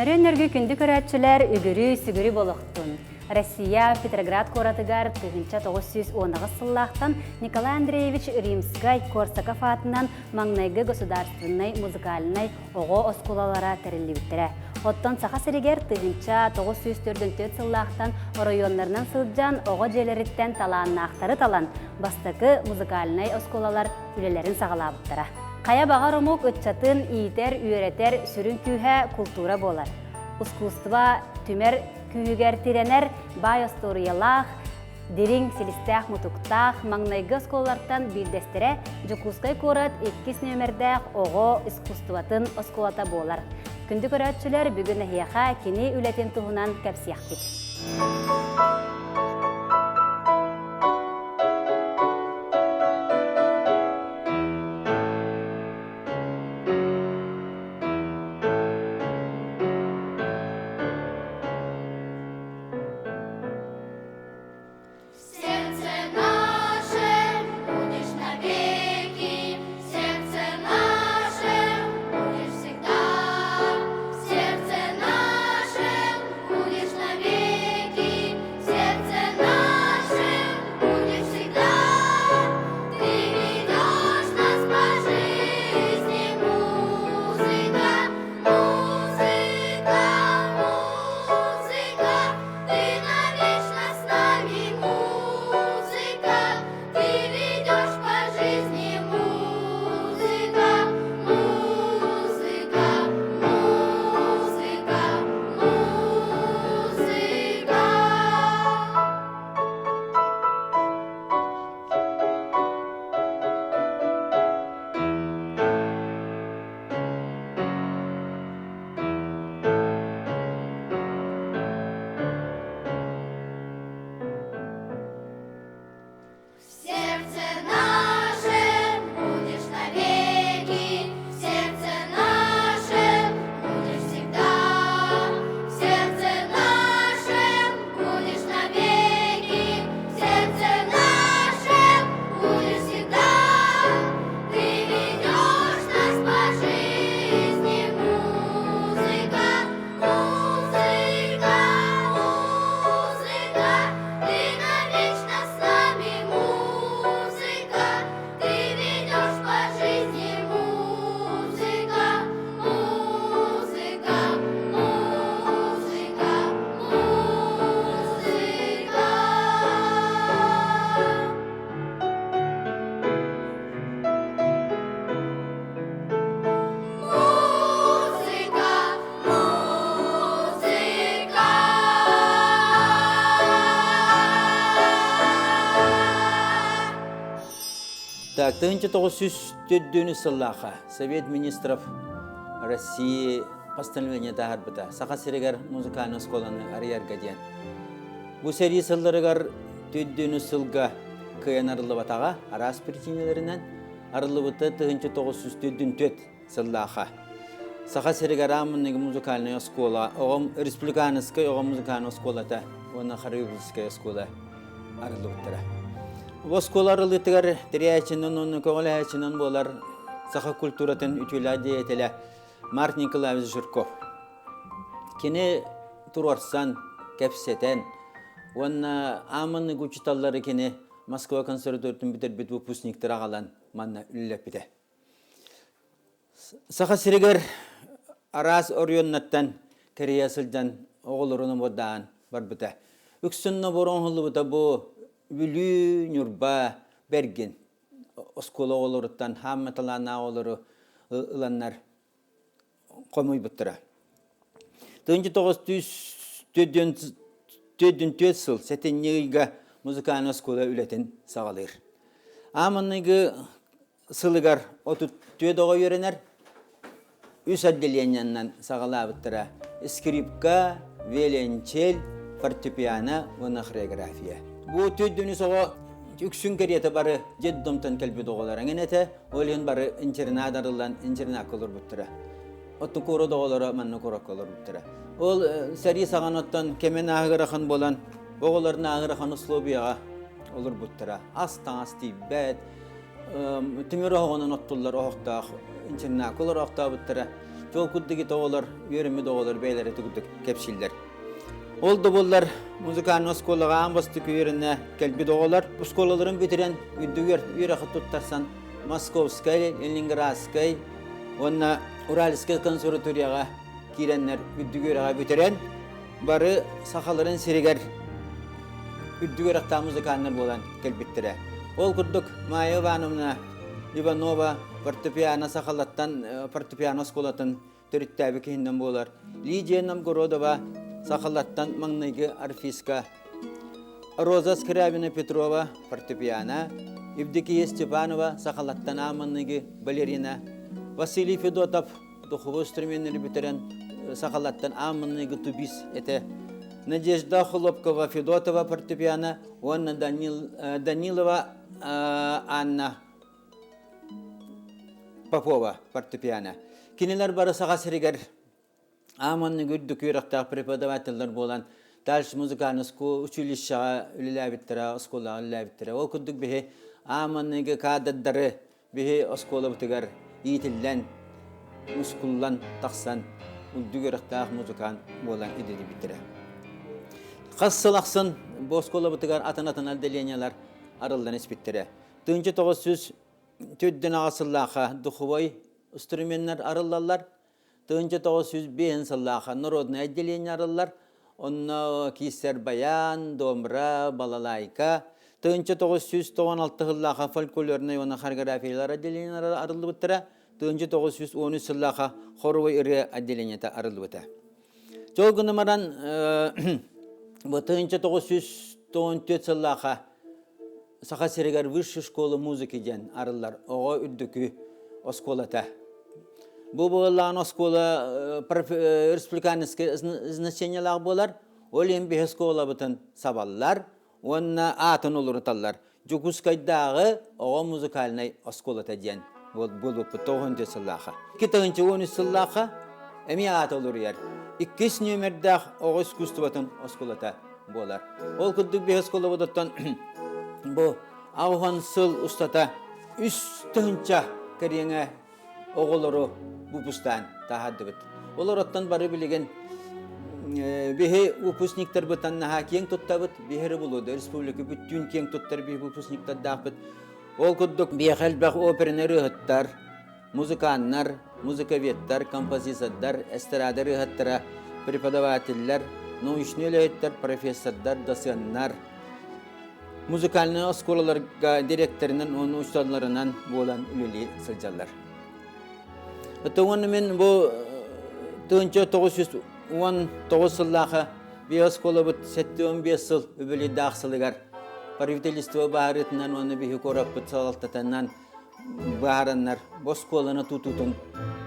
Нөрүөн-нөргү күндү көрөөччүлэр үгүрү сүгүрү болохтун. Россия Петроград куоратыгар 1918 сыллаахтан Николай Андреевич Римскай Корсаков аатынан маҥнайгы государственнай музыкальнай оҕо оскуолалара тэриллибиттэрэ. Оттон Саха сиригэр 1944 сыллаахтан оройуоннарынан сылдьан оҕо дьиэлэриттэн талааннаахтары талан бастакы музыкальнай оскуолалар үлэлэрин саҕалаабыттара. Хайа баҕар омук ыччатын иитэр, үөрэтэр сүрүн күүһэ култуура буолар. Ускуустуба түмэр күүһүгэр тирэнэр баай остуоруйалаах, дириҥ силистээх-мутуктаах маҥнайгы оскуолалартан биирдэстэрэ Дьокуускай куорат иккис нүөмэрдээх оҕо искусствотын оскуолата буолар. Күндү көрөөччүлэр, бүгүн эһиэхэ кини үлэтин туһунан кэпсиэхпит. Сердце наше будешь навеки, сердце наше будешь всегда, сердце наше будешь навеки, сердце наше будешь всегда. Ты ведешь нас по жизни, музыка, музыка, музыка. Ты навечно с нами, музыка, ты ведешь по жизни, музыка, музыка, музыка, музыка. В сердце нашем будешь навеки, в сердце нашем будешь всегда, в сердце нашем будешь навеки, в сердце нашем будешь всегда. Ты ведешь нас по жизни, музыка, музыка, музыка. Ты навечно с нами, музыка, ты ведешь по жизни, музыка, музыка, музыка, музыка. Музыка, музыка. Так, 1904 сыллааха Совет министров России постановление таһаарбыта. Саха сиригэр музыкальный оскуоланы арыйарга диэн. Бу сэрии сылларыгар төрдүнү сылга кыайан арыллыбатаҕа араас причинэлэринэн арыллыбыта 1904 сыллааха. Саха сиригэр ааммыныгы музыкальная оскуола, оҕом республиканскай оҕо музыкальная оскуолата уонна хореографическая оскуола арыллыбыттара. Бу оскуола арыллыытыгар тэрийээччинэн уонна көҕүлээччинэн буолар саха культуратын үтүөлээх деятелэ Марк Николаевич Жирков. Кини туруорсан, кэпсэтэн уонна ааманнык учууталлары кини Москва консерваториятын бүтэрбит выпускниктары аҕалан манна үлэлэппитэ. Саха сиригэр араас оройуоннартан кэрийэ сылдьан оҕолорун обордаан барбыта. Үксүн нобуор оҥоһуллубута бу Бүлүү, Ньурба, Бэргин оскуола оҕолоруттан хаамма талааннаах оҕолору ыланнар хомуйбуттара. 1944 сыл сэтинньи ыйга музыкальнай оскуола үлэтин саҕалыыр. Ааманныгы сылыгар 34 оҕо үөрэнэр, үс отделениеннан саҕалаабыттара скрипка, виолончель, фортепиано уонна хореография. Бу төрдүнүс оҕо үксүн кэриэтэ бары детдомтан кэлбит оҕолор эҥин этэ, ол иһин бары интернат арыллан интернакка олорбуттара. Оттон куорат оҕолоро манна куоракка олорбуттара. Ол сэрии саҕана оттон кэмин ааһыгырахан буолан оҕолорун ааһырахан условияҕа олорбуттара. Ас-таҥас тиийбэт, тимир оһоҕунан оттуллар оһохтоох интернакка олороохтообуттара. Чуол курдук оҕолор, үөрэммит оҕолор бэйэлэрэ курдук кэпсииллэр. Ол да буоллар музыкальнай оскуолаҕа аан бастакы үөрэнэ кэлбит оҕолор оскуолаларын бүтэрэн үрдүк үөрэххэ туттарсан Московскай, Ленинградскай уонна Уральскай консерваторияҕа киирэннэр үрдүк үөрэҕи бүтэрэн бары сахаларын сиригэр үрдүк үөрэхтээх музыканнар буолан кэлбиттэрэ. Ол курдук Майя Ивановна Иванова фортепиано сахалаттан фортепиано оскуолатын төрүттээбит киһинэн буолар. Лидия Новгородова сахалаттан маҥнайгы арфистка, Роза Скрябина Петрова фортепиано, Евдокия Степанова сахалаттан ааманныгы балерина, Василий Федотов духовой инструменнары бүтэрэн сахалаттан ааманныгы тубист этэ. Надежда Хлопкова Федотова фортепиано уонна Данилова Анна Попова фортепиано. Кинилэр бары Саха сиригэр ааманнык үрдүк үөрэхтээх преподавателлэр буолан дальше музыкальный училищеҕа үлэлээбиттэрэ, оскуолаҕа үлэлээбиттэрэ. Ол курдук биһи ааманныгы кадрдары биһи оскуолабытыгар иитиллэн, мускуллан тахсан үрдүк үөрэхтээх музыкант буолан идэтийбиттэрэ. Хас сыл ахсын бу оскуолабытыгар атын-атын отделениелар арыллан испиттэрэ. 1904 сыллаахха духовой инструменнар арыллаллар. 1905 сыллаахха народное отделение арыллар. Онно кииссэр баян, домра, балалайка. 1996 сыллаахха фольклорнай уонна хореографиялар отделениелар арыллыбыттара. 1913 сыллаахха хоровой ырыа отделениета арыллыбыта. Дьол гынан баран бу 1994 сыллаахха Саха сиригэр Высшая школа музыки диэн арыллар оҕо үрдүкү оскуолата. Бу буоллаҕына оскуола республиканскай значениелаах буолар. Ол иһин биһи оскуолабытын сабаллар уонна аатын уларыталлар. Дьокуускайдааҕы оҕо музыкальнай оскуолата диэн буолбуппут 90 сыллаахха. 2013 сыллаахха эмиэ аата уларыйар. Иккис нүөмэрдээх оҕо искусствотын оскуолата буолар. Ол курдук биһи оскуолабытыттан бу аҕыс сыл устата 3000 кэриҥэ оҕолору выпустаан таһаардыбыт. Олороттон бары билигин биһи выпускниктарбытан наһаа киэҥ туттабыт, биһири булуода республика бүттүүн киэҥ туттар биһи выпускниктардаахпыт. Ол курдук биэхэ элбэх операны ырыаһыттар, музыканнар, музыковедтар, композитордар, эстрада ырыаһыттара, преподавателлэр, научнай үлэһиттэр, профессордар, досеннар, музыкальнай оскуолаларга директорынан уонна учууталларынан буолан үлэлии сылдьаллар. Уонна мин бу 1919 сыллааха биоскуолабыт 75 сыл үбүлүйдээх сылыгар правительство баһарыытынан уонна биһи куораппыт салалтатынан быһаараннар бу оскуоланы тутуутун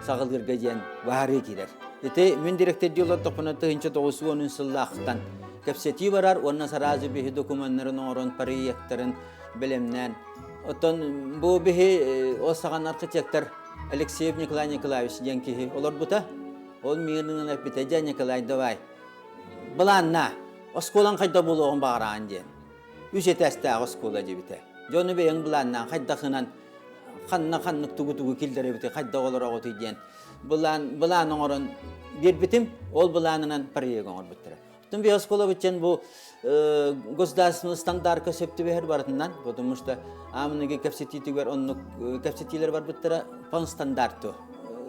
саҕалыырга диэн быһаарыы киирэр. Ити мин дириэктэрдии олордохпуна 1910 сыллаахтан кэпсэтии барар уонна сразу биһи докумуоннарын оҥорон проектарын бэлэмнээн. Оттон бу биһи ол саҕана архитектор Алексеев Николай Николаевич диэн киһи олорбута. Ол миигин эппитэ, дьэ Николай, давай, былаанна, оскуолаҥ хайда буолуоҕун баҕараҕын диэн. Үс этээстээх оскуола диэбитэ. Дьону бэйэҥ былааннаан хайдахынан ханна ханнык тугу-тугу киллэрэбитий, хайдах олороҕутуй диэн былаан, былаан оҥорон биэрбитим, ол былаанынан проект оҥорбуттара. Оттон биһи оскуолабыт диэн бу государственный стандартка сөп түбэһэр барытынан, потому что аамыныгы кэпсэтиитигэр оннук кэпсэтиилэр барбыттара по стандарту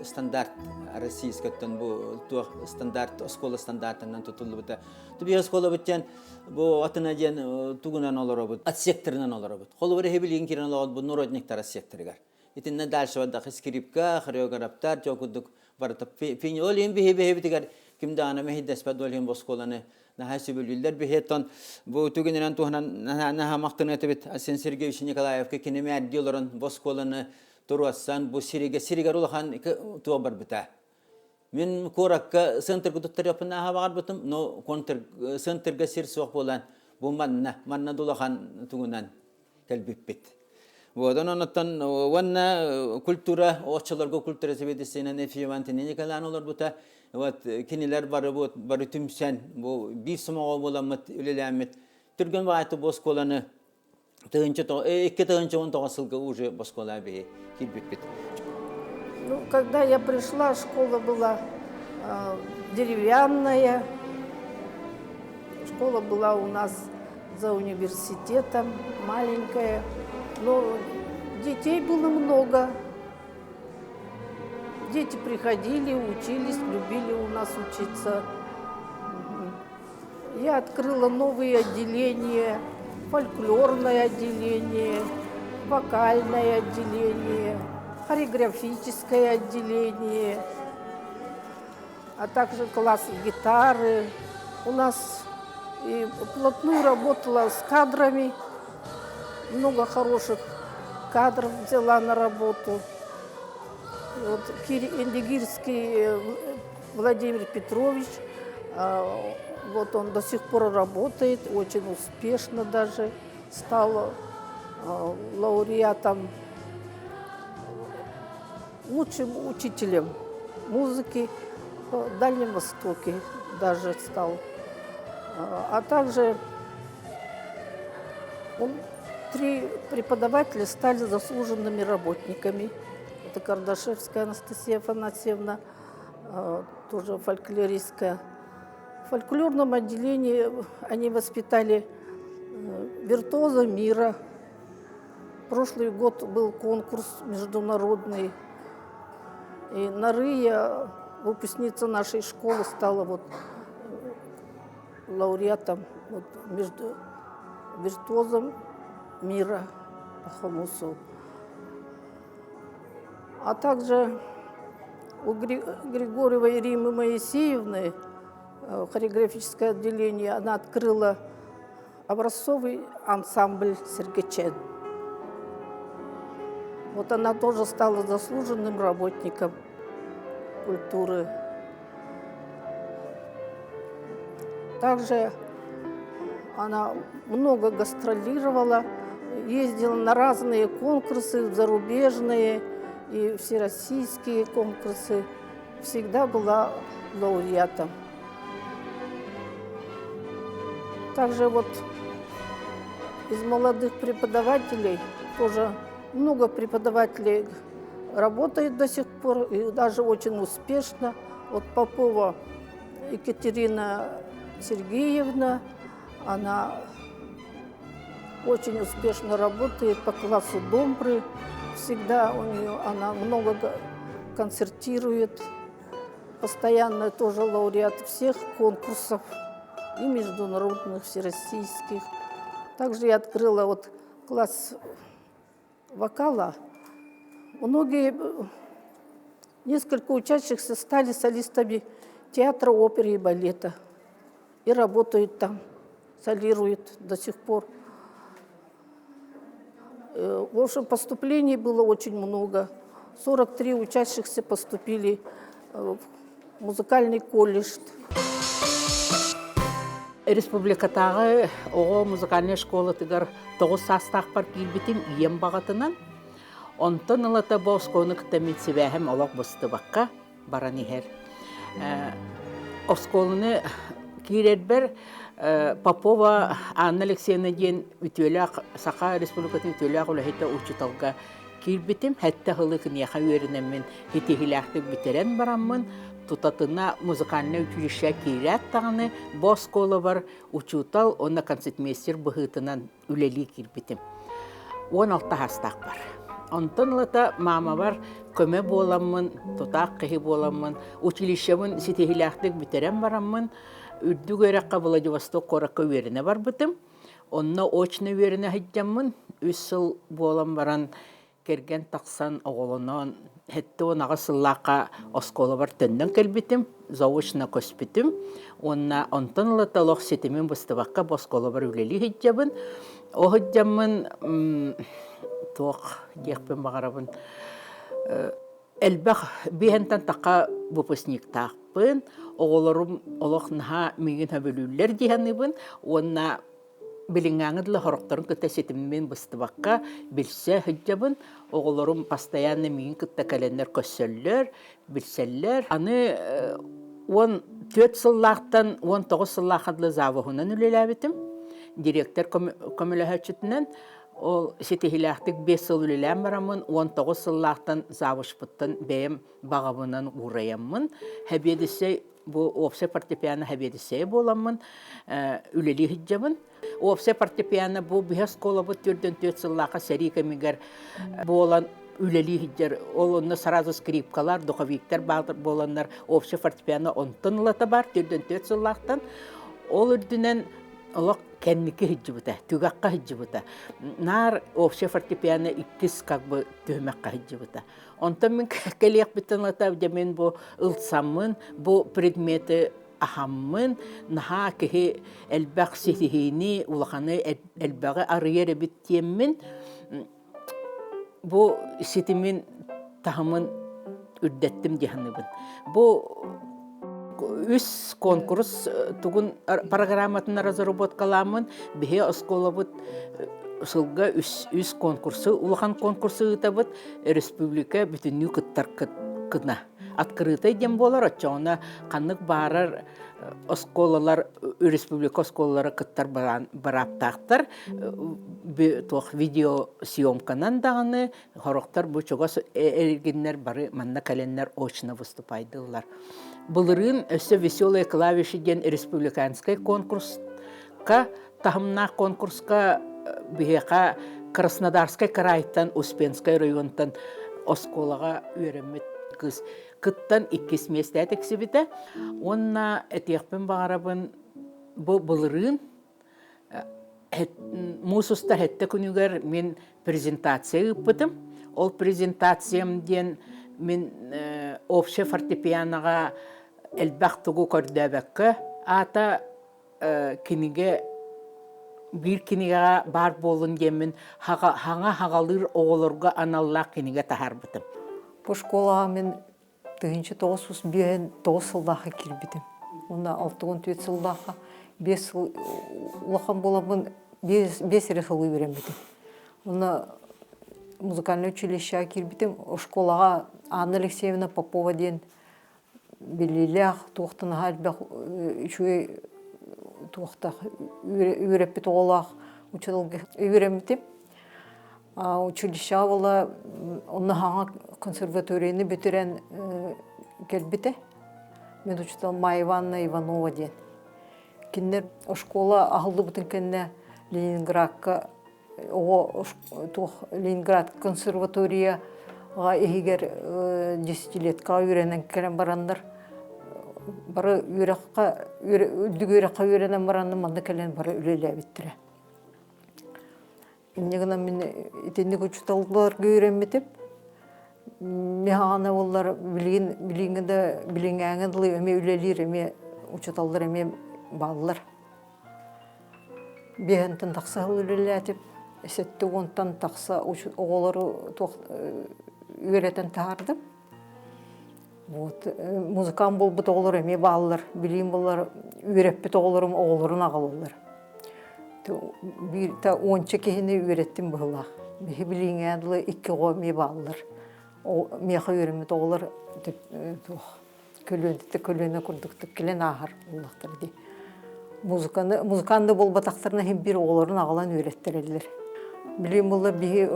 стандарт российскаттан бу туох стандарт оскуола стандартынан тутуллубута. Биһи оскуолабыт диэн Бу атына диэн тугунан олоробут, отсекторынан олоробут. Холобур эһи билигин киирэн олоҕут бу народниктар отсекторыгар. Итиннэ дальше бардах скрипка, хореографтар, чо курдук барыта фини. Ол иһин биһи биһибитигэр ким даҕаны мэһийдэспэт ол иһин бу оскуоланы наһаа сөбүлүүллэр биһиэттон бу түгэнинэн туһунан наһаа махтана этибит Арсен Сергеевич Николаевка кини мээрдии олорон бу оскуоланы туруорсан бу сиригэ сиригэр улахан туох барбыта. Мин куоракка центрга туттарыахпын ааһа баҕарбытым, но контр центрга сир суох буолан бу манна, манна дулахан тугунан кэлбиппит. Вот, онон уонна культура, оччолорго культура сэбиэдиссэйинэн Ефим Антонин Николаевна олорбута. Вот, кинилэр бары, вот, бары түмсэн, бу биир сомоҕо буоламмыт, үлэлээммит. Түргэн баҕайы бу оскуоланы 2019 сылга уже оскуола биһи киирбиппит. Ну, когда я пришла, школа была деревянная. Школа была у нас за университетом, маленькая. Но детей было много. Дети приходили, учились, любили у нас учиться. Я открыла новые отделения, фольклорное отделение, вокальное отделение, хореографическое отделение, а также класс гитары. У нас и вплотную работала с кадрами, много хороших кадров взяла на работу. Вот Индигирский Владимир Петрович, вот он до сих пор работает, очень успешно даже стал лауреатом, лучшим учителем музыки в Дальнем Востоке даже стал. А также он, три преподавателя стали заслуженными работниками. Это Кардашевская Анастасия Афанасьевна, тоже фольклористка. В фольклорном отделении они воспитали виртуоза мира. Прошлый год был конкурс международный. И Нарыя, выпускница нашей школы, стала вот лауреатом вот, между виртуозом мира по хомусу. А также у Григорьевой Римы Моисеевны хореографическое отделение, она открыла образцовый ансамбль «Сергачен». Вот она тоже стала заслуженным работником культуры. Также она много гастролировала, ездила на разные конкурсы, зарубежные и всероссийские конкурсы. Всегда была лауреатом. Также вот из молодых преподавателей тоже много преподавателей работает до сих пор и даже очень успешно. Вот Попова Екатерина Сергеевна, она очень успешно работает по классу домбры. Всегда у нее она много концертирует. Постоянно тоже лауреат всех конкурсов и международных, всероссийских. Также я открыла вот класс вокала. Многие, несколько учащихся стали солистами театра, оперы и балета. И работают там, солируют до сих пор. В общем, поступлений было очень много. 43 учащихся поступили в музыкальный колледж. Республикатааҕы оҕо музыкальнай школатыгар тоҕус саастаахпар киирбитим ийэм баҕатынан. Онтон ылата бу оскуоланы кытта мин сибээһим олох быстыбакка баран иһэр. Оскуоланы киирэрбэр Попова Анна Алексеевна диэн үтүөлээх Саха Республикатын үтүөлээх үлэһитэ учууталга киирбитим. Сэттэ сылы киниэхэ үөрэнэммин ситиһиилээхтик бүтэрэн бараммын, тутатына музыкальнай училище киирээт даҕаны бу оскуолабар учуутал уонна концертмейстер быһыытынан үлэлии киирбитим. 16 саастаахпар. Онтон ылата маамабар көмө буоламмын, тутаах киһи буоламмын, училищебын ситиһиилээхтик бүтэрэн бараммын, үрдүк үөрэххэ Владивосток куоракка үөрэнэ барбытым. Онно очно үөрэнэ сылдьаммын, үс сыл буолан баран кэргэн тахсан оҕолонон 78 сыллаахха оскуолабар төннөн кэлбитим, заочно көспүтүм уонна онтон ылата олох ситимин быстыбакка бу оскуолабар үлэлии сылдьабын. Ол сылдьаммын туох диэхпин баҕарабын элбэх биһэнтэн таха выпускниктаахпын, оҕолорум олох наһаа миигин сөбүлүүллэр дии саныыбын уонна билиҥҥээҥи дылы сорохторун кытта ситиммин быстыбакка билсэ сылдьабын. Оҕолорум постоянно миигин кытта кэлэннэр көрсөллөр, билсэллэр. Аны 14 сыллаахтан 19 сыллаахха дылы завуһунан үлэлээбитим. Директор көмөлөһөөччүтүнэн. Ол ситиһилээхтик 5 сыл үлэлээн бараммын, 19 сыллаахтан завучпуттан бэйэм баҕабынан уурайаммын, сэбиэдиссэй бу уопсай фортепиано сэбиэдиссэйэ буоламмын үлэлии сылдьабын. Уопсай фортепиано бу биһи оскуолабыт 44 сыллаахха сэрии кэмигэр буолан үлэлии сылдьар. Ол онно сразу скрипкалар, духовиктар буоланнар общай фортепиано онтон ылата бар 44 сыллаахтан. Ол үрдүнэн олох кэнники сылдьыбыта, түгэххэ сылдьыбыта. Наар общай фортепиано иккис как бы түһүмэххэ сылдьыбыта. Онтон мин кэлиэхпиттэн ылата дьэ мин бу ылсаммын, бу предмети аһаммын, наһаа киһи элбэх ситиһиини, улаханы элбэҕи арыйар эбит диэммин, бу ситимин таһымын үрдэттим дии саныыбын. Бу үс конкурс тугун программатын разработкаламмын биһи оскуолабыт сылга үс конкурсу улахан конкурсу ыытабыт республика бүтүннүү кыттар кына открытый диэн буолар оччоҕуна ханнык баарар оскуолалар республика оскуолалара кыттар бырааптаахтар туох видеосъемканан даҕаны сорохтор бу чугас эргиннэр бары манна кэлэннэр очно выступайдыллар былырыын өссө веселые клавиши диэн республиканскай конкурска таһымнаах конкурска биһиэхэ Краснодарскай кыраайтан Успенскай районтан оскуолаҕа үөрэммит кыыс кыттан иккис миэстэ тиксибитэ. Уонна этиэхпин баҕарабын бу былырыын муус устар сэттэ күнүгэр мин презентация ыыппытым. Ол презентациям диэн мин общая фортепианоҕа элбэх тугу көрдөөбөккө аата кинигэ биир кинигэҕэ баар буоллун диэммин хаҥа хаҕалыыр оҕолорго аналлаах кинигэ таһаарбытым. Бу школаҕа мин 1959 сыллаахха киирбитим. Уонна 64 сыллаахха 5 сыл улахан буоламмын 5 эрэ сыл үөрэммитим. Уонна музыкальнай училищеҕа киирбитим. Школаҕа Анна Алексеевна Попова диэн биллиилээх туохтан наһаа элбэх үчүгэй туохтаах үөрэппит оҕолоох учууталга үөрэммитим. Училищеҕа буола онно хаҥа консерваторияны бүтэрэн кэлбитэ. Мен учуутал Майя Ивановна Иванова диэн. Кинилэр оскуола аһыллыбытын кэннэ Ленинградка оҕо туох Ленинград консерваторияҕа иһигэр десятилеткаҕа үөрэнэн кэлэн бараннар бары үөрэххэ үрдүк үөрэххэ үөрэнэн бараннар манна кэлэн бары үлэлээбиттэрэ. Инньэ гынан мин итинник учууталларга үөрэммитим. Миһаҕана буоллар билигин билиҥҥи да билиҥҥээҥи дылы эмиэ үлэлиир эмиэ учууталлар эмиэ бааллар. Биэһэнтэн тахса сыл үлэлээтим. 70-тан тахса оҕолору туох үөрэтэн таһаардым. Вот музыкант буолбут оҕолор эмиэ бааллар. Билиим буллар үөрэппит оҕолорум оҕолорун аҕалаллар. Биир та уонча киһини үөрэттим быһыылаах. Биһи билииҥҥэ дылы икки оҕо эмиэ бааллар. Миэхэ үөрэммит оҕолор туох көлүөнэттэн көлүөнэ курдуктук кэлэн ааһар буоллахтара дии. Музыканы, музыкант да буолбатахтарына иһин биир оҕолорун аҕалан үөрэттэрэллэр. Билигин буолла биһи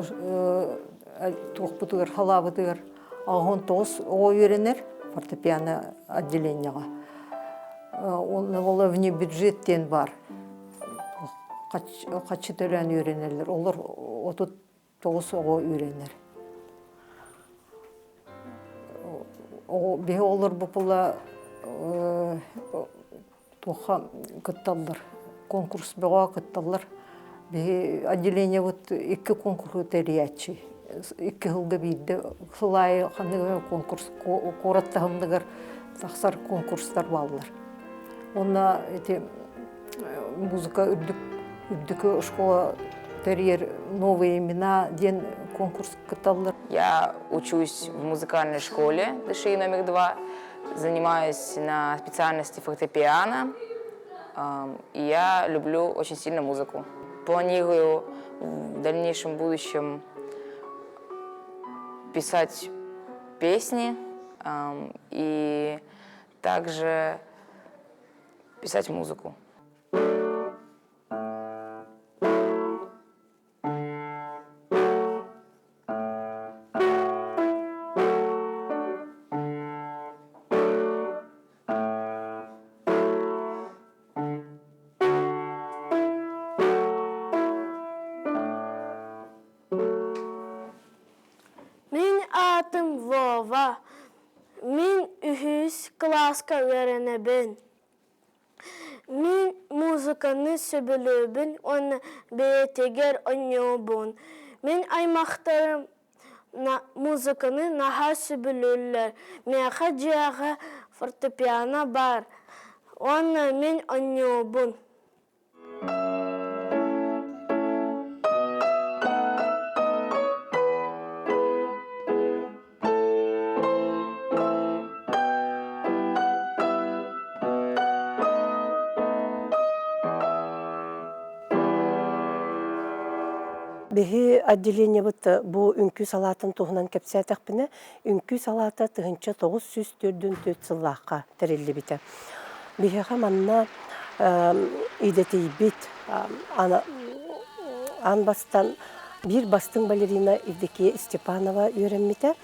туохпутугар, халаабытыгар 89 оҕо үөрэнэр фортепиано отделениеҕа. Онно буолла внебюджет диэн баар. Хаччы төлөөн үөрэнэллэр. Олор 39 оҕо үөрэнэр. Биһи оҕолорбут туохха кытталлар, конкурс бөҕө кытталлар. Биһи отделениебыт икки конкурсу тэрийээччи. Икки сылга биирдэ сыл аайы ханнык конкурс куорат таһымныгар тахсар конкурстар бааллар. Уонна ити музыка үрдүк үрдүкү школа тэрийэр новые имена диэн конкурс кытталлар. Я учусь в музыкальной школе ДШИ номер 2, занимаюсь на специальности фортепиано, и я люблю очень сильно музыку. Планирую в дальнейшем будущем писать песни и также писать музыку. кылааска үөрэнэбин. Мин музыканы сөбүлүүбүн уонна бэйэтигэр оонньуубун. Мин аймахтарым музыканы наһаа сөбүлүүллэр. Миэхэ дьиэҕэ фортепиано баар уонна мин оонньуубун. Биһи отделениебыт бу үҥкүү салаатын туһунан кэпсээтэхпинэ, үҥкүү салаата 1944 сыллаахха тэриллибитэ. Биһиэхэ манна идэтийбит аан бастан биир бастыҥ балерина Евдокия Степанова үөрэммитэ.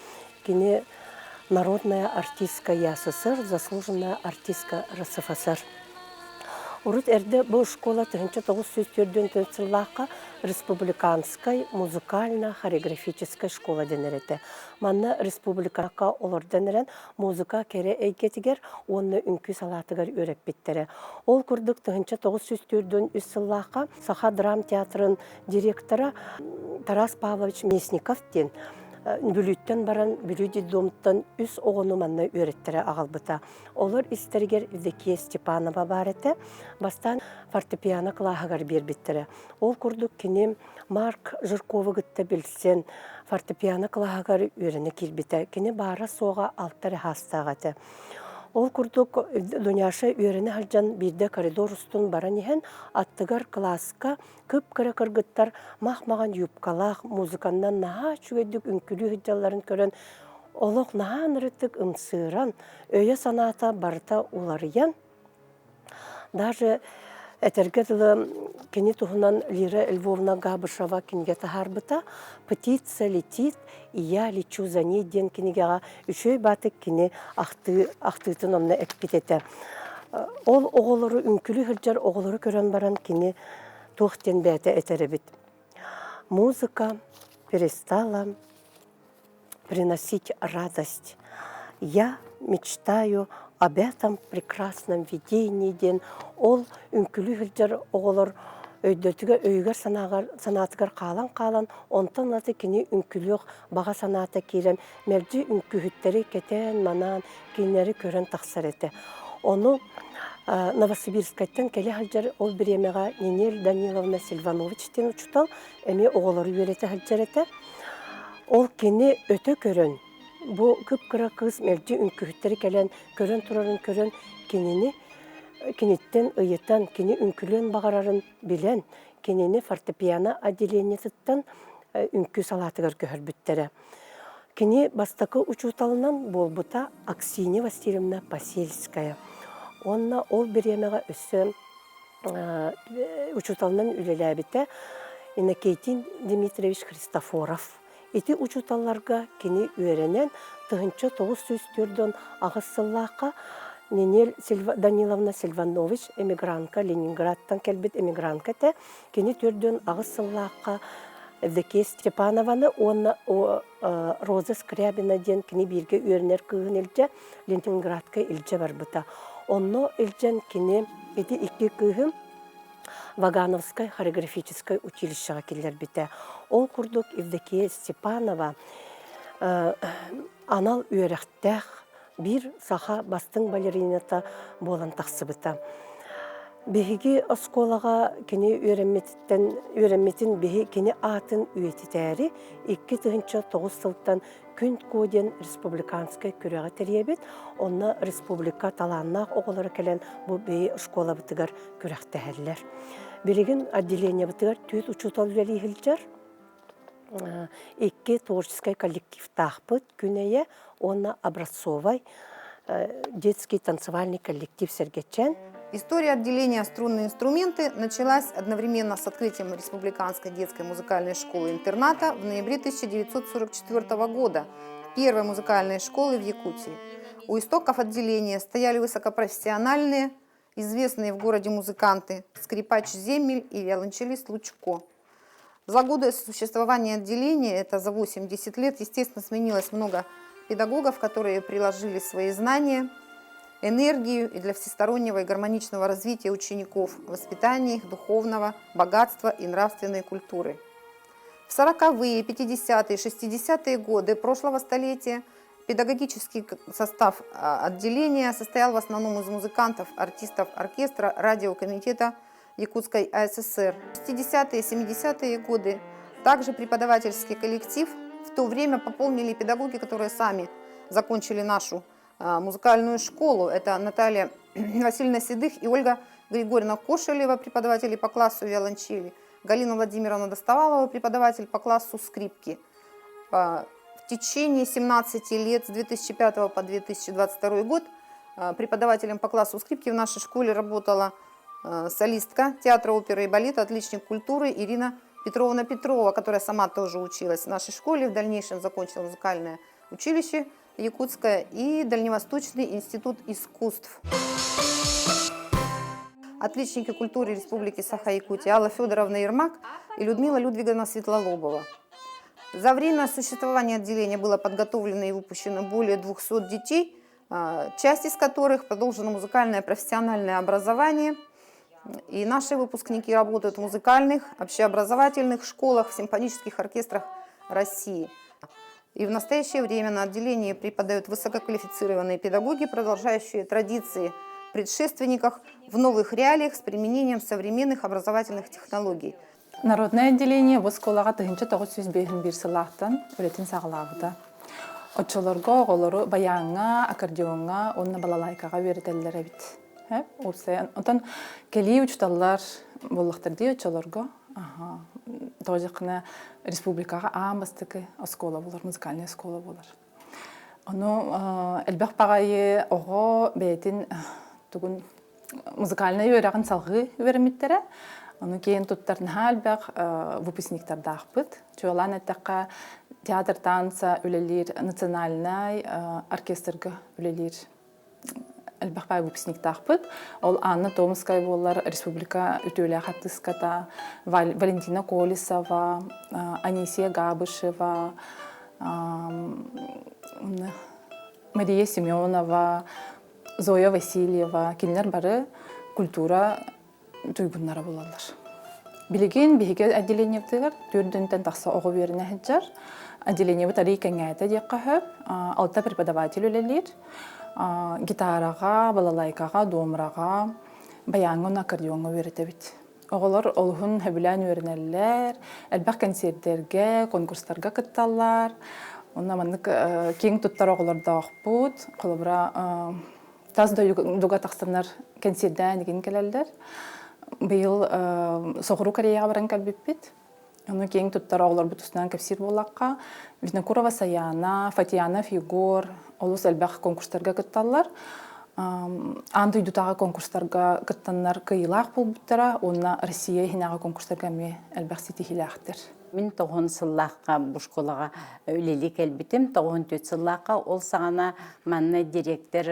Кини народная артистка ЯССР, заслуженная артистка РСФСР. Урут эрдэ бу школа 1904 сыллаахха республиканскай музыкально-хореографическай школа дэнэр этэ. Манна республикака олордон эрэн музыка кэрэ эйгэтигэр уонна үҥкүү салаатыгар үөрэппиттэрэ. Ол курдук 1943 сыллаахха Саха драмтеатрын директора Тарас Павлович Местников диэн Бүлүүттэн баран Бүлүү детдомтан үс оҕону манна үөрэттэрэ аҕалбыта. Олор истэригэр Евдокия Степанова баар этэ. Бастаан фортепиано кылааһыгар биэрбиттэрэ. Ол курдук кини Марк Жирковы кытта билсэн фортепиано кылааһыгар үөрэнэ киирбитэ. Кини баара-суоҕа алта эрэ саастаах этэ. Ол курдук Дуняша үөрэнэ сылдьан биирдэ коридор устун баран иһэн аттыгар кылааска кып-кыра кыргыттар мах-маҕан юбкалаах музыканнан наһаа үчүгэйдик үҥкүлүү сылдьалларын көрөн олох наһаа ынырыктык ымсыыран, өйө-санаата барыта уларыйан Даже этэргэ дылы кини туһунан Лира Львовна Габышева кинигэ таһаарбыта «Птица летит, и я лечу за ней» диэн кинигэҕэ үчүгэй баатык кини ахтыы ахтыытын онно эппит этэ. Ол оҕолору үҥкүлүү сылдьар оҕолору көрөн баран кини туох диэн бэйэтэ этэр эбит. Музыка перестала приносить радость. Я мечтаю об этом прекрасном видении диэн ол үҥкүлүү сылдьар оҕолор өйдөтүгэр өйүгэр санааҕар санаатыгар хаалан хаалан онтон ылата кини үҥкүлүөх баҕа санаата киирэн мэлдьи үҥкүүһүттэри кэтээн-манаан кинилэри көрөн тахсар этэ. Ону Новосибирскайтан кэлэ сылдьар ол бириэмэҕэ Нинель Даниловна Сильванович диэн учуутал эмиэ оҕолору үөрэтэ сылдьар этэ. Ол кини өтө көрөн, бу кып-кыра кыыс мэлдьи үҥкүүһүттэри кэлэн көрөн турарын көрөн, кинини киниттэн ыйытан, кини үҥкүлүөн баҕарарын билэн, кинини фортепиано отделениетыттан үҥкүү салаатыгар көһөрбүттэрэ. Кини бастакы учууталынан буолбута Аксинья Васильевна Посельская. Уонна ол бириэмэҕэ өссө учууталынан үлэлээбитэ Иннокентий Дмитриевич Христофоров. Ити учууталларга кини үөрэнэн 1948 сыллаахха Нинель Даниловна Сильванович эмигрантка Ленинградтан кэлбит эмигрантка этэ. Кини 48 сыллаахха Евдокия Степанованы уонна Роза Скрябина диэн кини бииргэ үөрэнэр кыыһын илдьэ Ленинградка илдьэ барбыта. Онно илдьэн кини ити икки кыыһын Вагановскай хореографическай училищеҕа киллэрбитэ. Ол курдук Евдокия Степанова анал үөрэхтээх биир саха бастыҥ балерината буолан тахсыбыта. Биһиги оскуолаҕа кини үөрэммититтэн үөрэммитин биһи кини аатын үйэтитээри 2009 сылтан Күн Куо диэн республиканскай күрэҕи тэрийэбит. Онно республика талааннаах оҕолоро кэлэн бу биһи школабытыгар күрэхтэһэллэр. Билигин отделениебытыгар түүт учуутал үлэлии сылдьар. Икки творческай коллективтаахпыт Күн Эйэ уонна Образцовай детский танцевальный коллектив Сэргэччэн. История отделения «Струнные инструменты» началась одновременно с открытием Республиканской детской музыкальной школы-интерната в ноябре 1944 года, первой музыкальной школы в Якутии. У истоков отделения стояли высокопрофессиональные, известные в городе музыканты скрипач Земель и виолончелист Лучко. За годы существования отделения, это за 80 лет, естественно, сменилось много педагогов, которые приложили свои знания. энергию и для всестороннего и гармоничного развития учеников, воспитания их духовного богатства и нравственной культуры. В 40-е, 50-е, 60-е годы прошлого столетия педагогический состав отделения состоял в основном из музыкантов, артистов оркестра, радиокомитета Якутской АССР. В 60-е, 70-е годы также преподавательский коллектив в то время пополнили педагоги, которые сами закончили нашу музыкальную школу. Это Наталья Васильевна Седых и Ольга Григорьевна Кошелева, преподаватели по классу виолончели, Галина Владимировна Достовалова, преподаватель по классу скрипки. В течение 17 лет, с 2005 по 2022 год, преподавателем по классу скрипки в нашей школе работала солистка театра оперы и балета, отличник культуры Ирина Петровна Петрова, которая сама тоже училась в нашей школе, в дальнейшем закончила музыкальное училище Якутское и Дальневосточный институт искусств. Отличники культуры Республики Саха-Якутия Алла Федоровна Ермак и Людмила Людвиговна Светлолобова. За время существования отделения было подготовлено и выпущено более 200 детей, часть из которых продолжена музыкальное профессиональное образование. И наши выпускники работают в музыкальных, общеобразовательных школах, в симфонических оркестрах России. И в настоящее время на отделении преподают высококвалифицированные педагоги, продолжающие традиции предшественников в новых реалиях с применением современных образовательных технологий. Народное отделение бу оскуолаҕа 1951 сыллаахтан үлэтин саҕалаабыта. Оччолорго оҕолору байааҥҥа, аккордеоҥҥа уонна балалайкаҕа үөрэтэллэр эбит. Уопсайан, онтон кэлии учууталлар буоллахтар дии оччолорго. Тоҕо диэххинэ республикаҕа аан бастакы оскуола буолар, музыкальнай оскуола буолар. Ону элбэх баҕайы оҕо бэйэтин тугун музыкальнай үөрэҕин салҕыы үөрэммиттэрэ. Ону киэн туттар наһаа элбэх выпускниктардаахпыт. Чуолаан эттэххэ, театр танца үлэлиир национальнай оркестрга үлэлиир элбэх баай выпускниктаахпыт. Ол Анна Томская буоллар республика үтүөлээх артыыската, Валентина Колесова, Анисия Габышева, Мария Семенова, Зоя Васильева кинилэр бары культура туйгуннара буолаллар. Билигин биһиги отделениебытыгар төрдүнтэн тахса оҕо үөрэнэ сылдьар. Отделениебыт арый кэҥээтэ диэххэ сөп. Алта преподаватель үлэлиир. Гитараҕа, балалайкаҕа, домраҕа, баяҥҥа уонна аккордеоҥҥа үөрэтэбит. Оҕолор олуһун сөбүлээн үөрэнэллэр, элбэх кэнсиэрдэргэ, конкурстарга кытталлар. Онно маннык киэҥ туттар оҕолордоохпут. Холобура, тас дойдуга тахсаннар кэнсиэрдээн игин кэлэллэр. Быйыл Соҕуруу Кореяҕа баран кэлбиппит. Ону киэҥ туттар оҕолорбут тустунан кэпсиир буоллахха, Винокурова Саяна, Фатьянов Егор олус элбэх конкурстарга кытталлар. Аан дойдутааҕы конкурстарга кыттаннар кыайыылаах буолбуттара уонна Россия иһинээҕи конкурстарга эмиэ элбэх ситиһиилээхтэр. Мин тоҕуһун сыллаахха бу школаҕа үлэлии кэлбитим. Тоҕуһун түөрт сыллаахха ол саҕана манна директор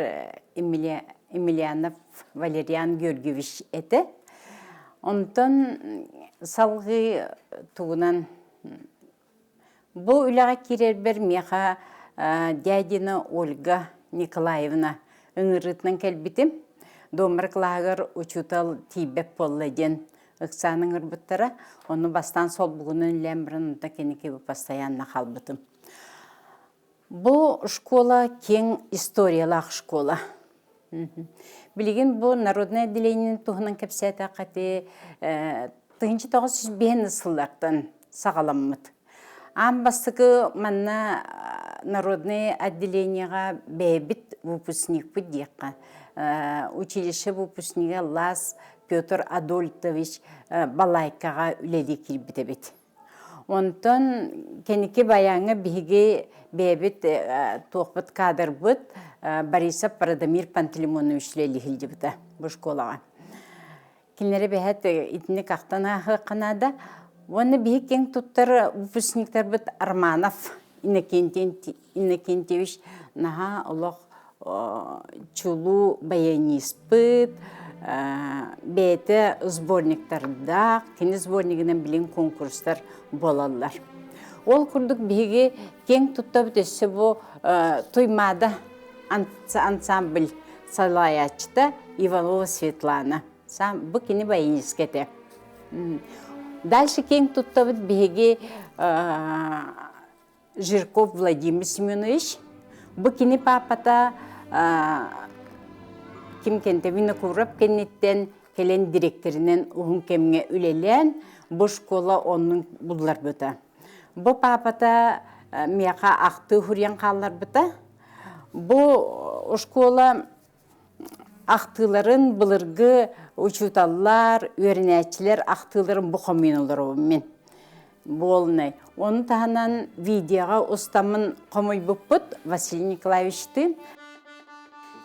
Емельянов Валериан Георгиевич этэ. Онтон салгыы тугунан бу үлэҕэ киирэрбэр миэхэ дядина Ольга Николаевна ыҥырыытынан кэлбитим. Домра кылааһыгар учуутал тиийбэт буолла диэн ыксаан ыҥырбыттара. Ону бастаан солбугунан үлэлээн баран онтон кэнники постоянно хаалбытым. Бу школа киэҥ историялаах школа. Билигин бу народное отделение туһунан кэпсээтэххэ ити 1905 сыллартан саҕаламмыт. Аан бастакы манна народное отделениеҕа бэйэбит выпускникпыт диэххэ. Училище выпускнига Лас Петр Адольфович Балайкаҕа үлэлии киирбит эбит. Онтон кэнники байааҥҥа биһиги бэйэбит туохпут кадрбыт Борисов Радомир Пантелеймонович үлэлии сылдьыбыта бу школаҕа. Кинилэри бэһэт итинник ахтан ааһыахха наада. Уонна биһи киэҥ туттар выпускниктарбыт Арманов Иннокентьевич наһаа олох чулуу баяниспыт, бэйэтэ сборниктардаах, кини сборнигынан билин конкурстар буолаллар. Ол курдук биһиги киэҥ туттабыт өссө бу Туймаада ансамбль. Салайааччыта Иванова Светлана. Сам бу кини баянистка этэ. Дальше киэҥ туттабыт биһиги Жирков Владимир Семенович. Бу кини паапата ким кэнтэ Винокуров кэнниттэн кэлэн директорынан уһун кэмҥэ үлэлээн бу школа оннун булларбыта. Бу паапата миэхэ ахтыы хуруйан хаалларбыта. Бу школа ахтыыларын былыргы учууталлар, үөрэнээччилэр ахтыыларын бу хомуйан олоробун мин. Буолнай. Ону таһынан видеоҕа устаммын хомуйбуппут Василий Николаевичтыын.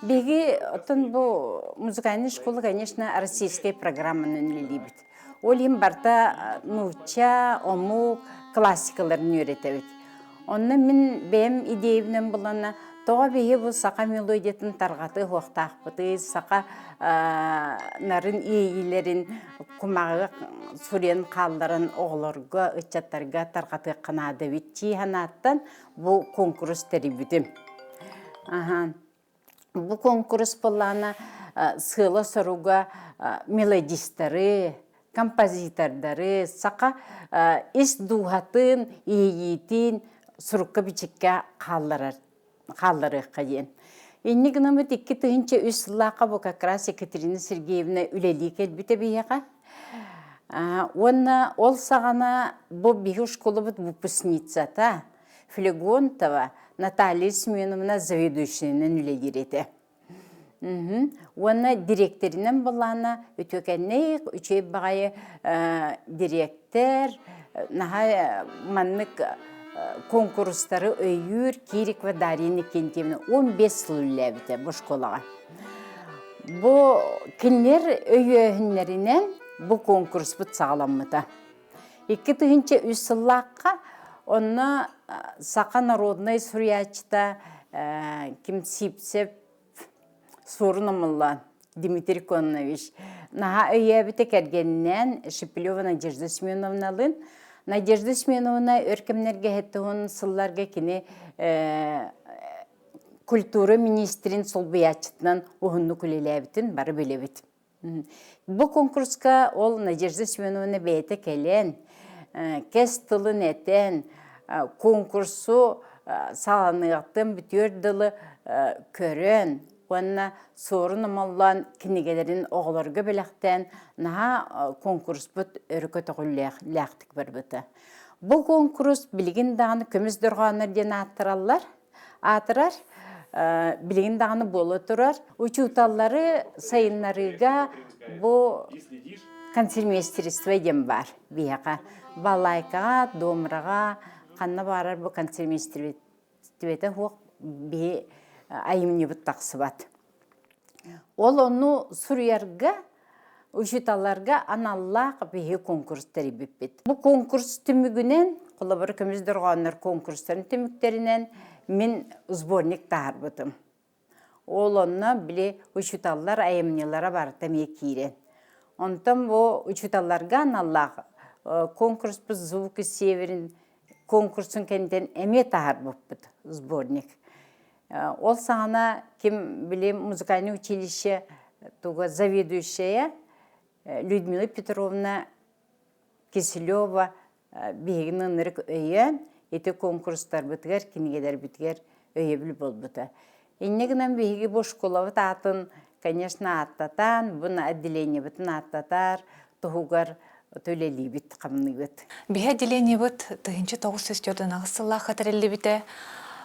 Биһиги оттон бу музыкальная школа, конечно, российскай программанан үлэлиибит. Ол иһин барыта нуучча, омук классикаларын үөрэтэбит. Онно мин бэйэм идиэйбинэн булана тоҕо биһи бу саха мелодиятын тарҕатыы уохтаахпытый, саха нарын иэйиилэрин кумаҕы суруйан хаалларан оҕолорго, ыччаттарга тарҕатыахха наада эбит дии санааттан бу куонкурус тэрийбитим. Аха. Бу куонкурус былаана сыала-соруга мелодистары, композитордары, саха ис дууһатын, иэйиитин сурукка-бичиккэ хаалларар хаалларыахха диэн. Инник гынаммыт 2003 сыллаахха бу как раз Екатерина Сергеевна үлэлии кэлбитэ биһиэхэ. Уонна ол саҕана бу биһи школабыт выпускницата Флегонтова Наталья Семеновна заведующайынан үлэлиир этэ. Уонна дириэктэринэн былаана үтүөкэннээх, үчүгэй баҕайы дириэктэр, наһаа маннык куонкурустары өйүүр Кирикова Дарья Иннокентьевна 15 сыл үлэлээбитэ бу школаҕа. Бу кинилэр өйөөһүннэринэн бу куонкуруспут саҕаламмыта. 2003 сыллаахха онно саха народнай суруйааччыта Ким Сивцев Суорун Омоллоон Дмитрий Кононович наһаа өйөөбүтэ кэргэнинээн Шепелева Надежда Семеновналыын. Надежда Семеновна өр кэмнэргэ сэттэ сылларга кини культура министрин солбуйааччытынан уһуннук үлэлээбитин бары билэбит. Бу конкурска ол Надежда Семеновна бэйэтэ кэлэн, кэс тылын этэн, конкурсу саҕаланыаҕыттан бүтүөр дылы көрөн уонна Суорун Омоллоон кинигэлэрин оҕолорго бэлэхтээн наһаа конкурспут өрө көтөҕүллээхтик барбыта. Бу конкурс билигин даҕаны көмүс дорҕооннор диэн ааттараллар. аатырар, билигин даҕаны буола турар. Учууталлары сайыннарыыга бу концертмейстерство диэн баар биһиэхэ. Балалайкаҕа, домраҕа ханна баарар бу концертмейстерствета суох биһи айымньыбыт тахсыбат. Ол ону суруйарга учууталларга аналлаах биһиги конкурс тэрийбиппит. Бу конкурс түмүгүнэн, холобур көмүс дорҕооннор конкурстарын түмүктэринэн мин сборник таһаарбытым. Ол онно били учууталлар айымньылара барыта эмиэ киирэн. Онтон бу учууталларга аналлаах конкурспут «Звуки Северин» конкурсун кэнниттэн эмиэ таһаарбыппыт сборник. Ол саҕана ким били музыкальное училище туга заведующая Людмила Петровна Киселева биһигини ынырык өйөөн ити конкурстарбытыгар, кинигэлэрбитигэр өйөбүл буолбута. Инньэ гынан биһиги бу школабыт аатын, конечно, ааттатан, бу отделениебытын ааттатар туһугар үлэлиибит, хамныыбыт. Биһи отделениебыт 1948 сыллаахха тэриллибитэ.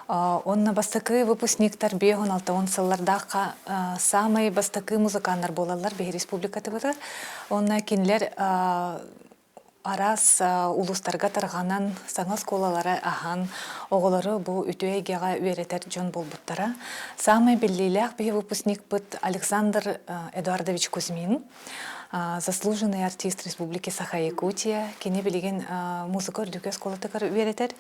Онно бастакы выпускниктар 5-16 сыллардаахха самай бастакы музыканнар буолаллар биһи республикатыбытыгар. Онно кинилэр араас улуустарга тарҕанан саҥа оскуолалары аһан оҕолору бу үтүө эйгэҕэ үөрэтэр дьон буолбуттара. Самай биллиилээх биһи выпускникпыт Александр Эдуардович Кузьмин. Заслуженный артист Республики Саха-Якутия. Кини билигин музыка үрдүкү оскуолатыгар үөрэтэр.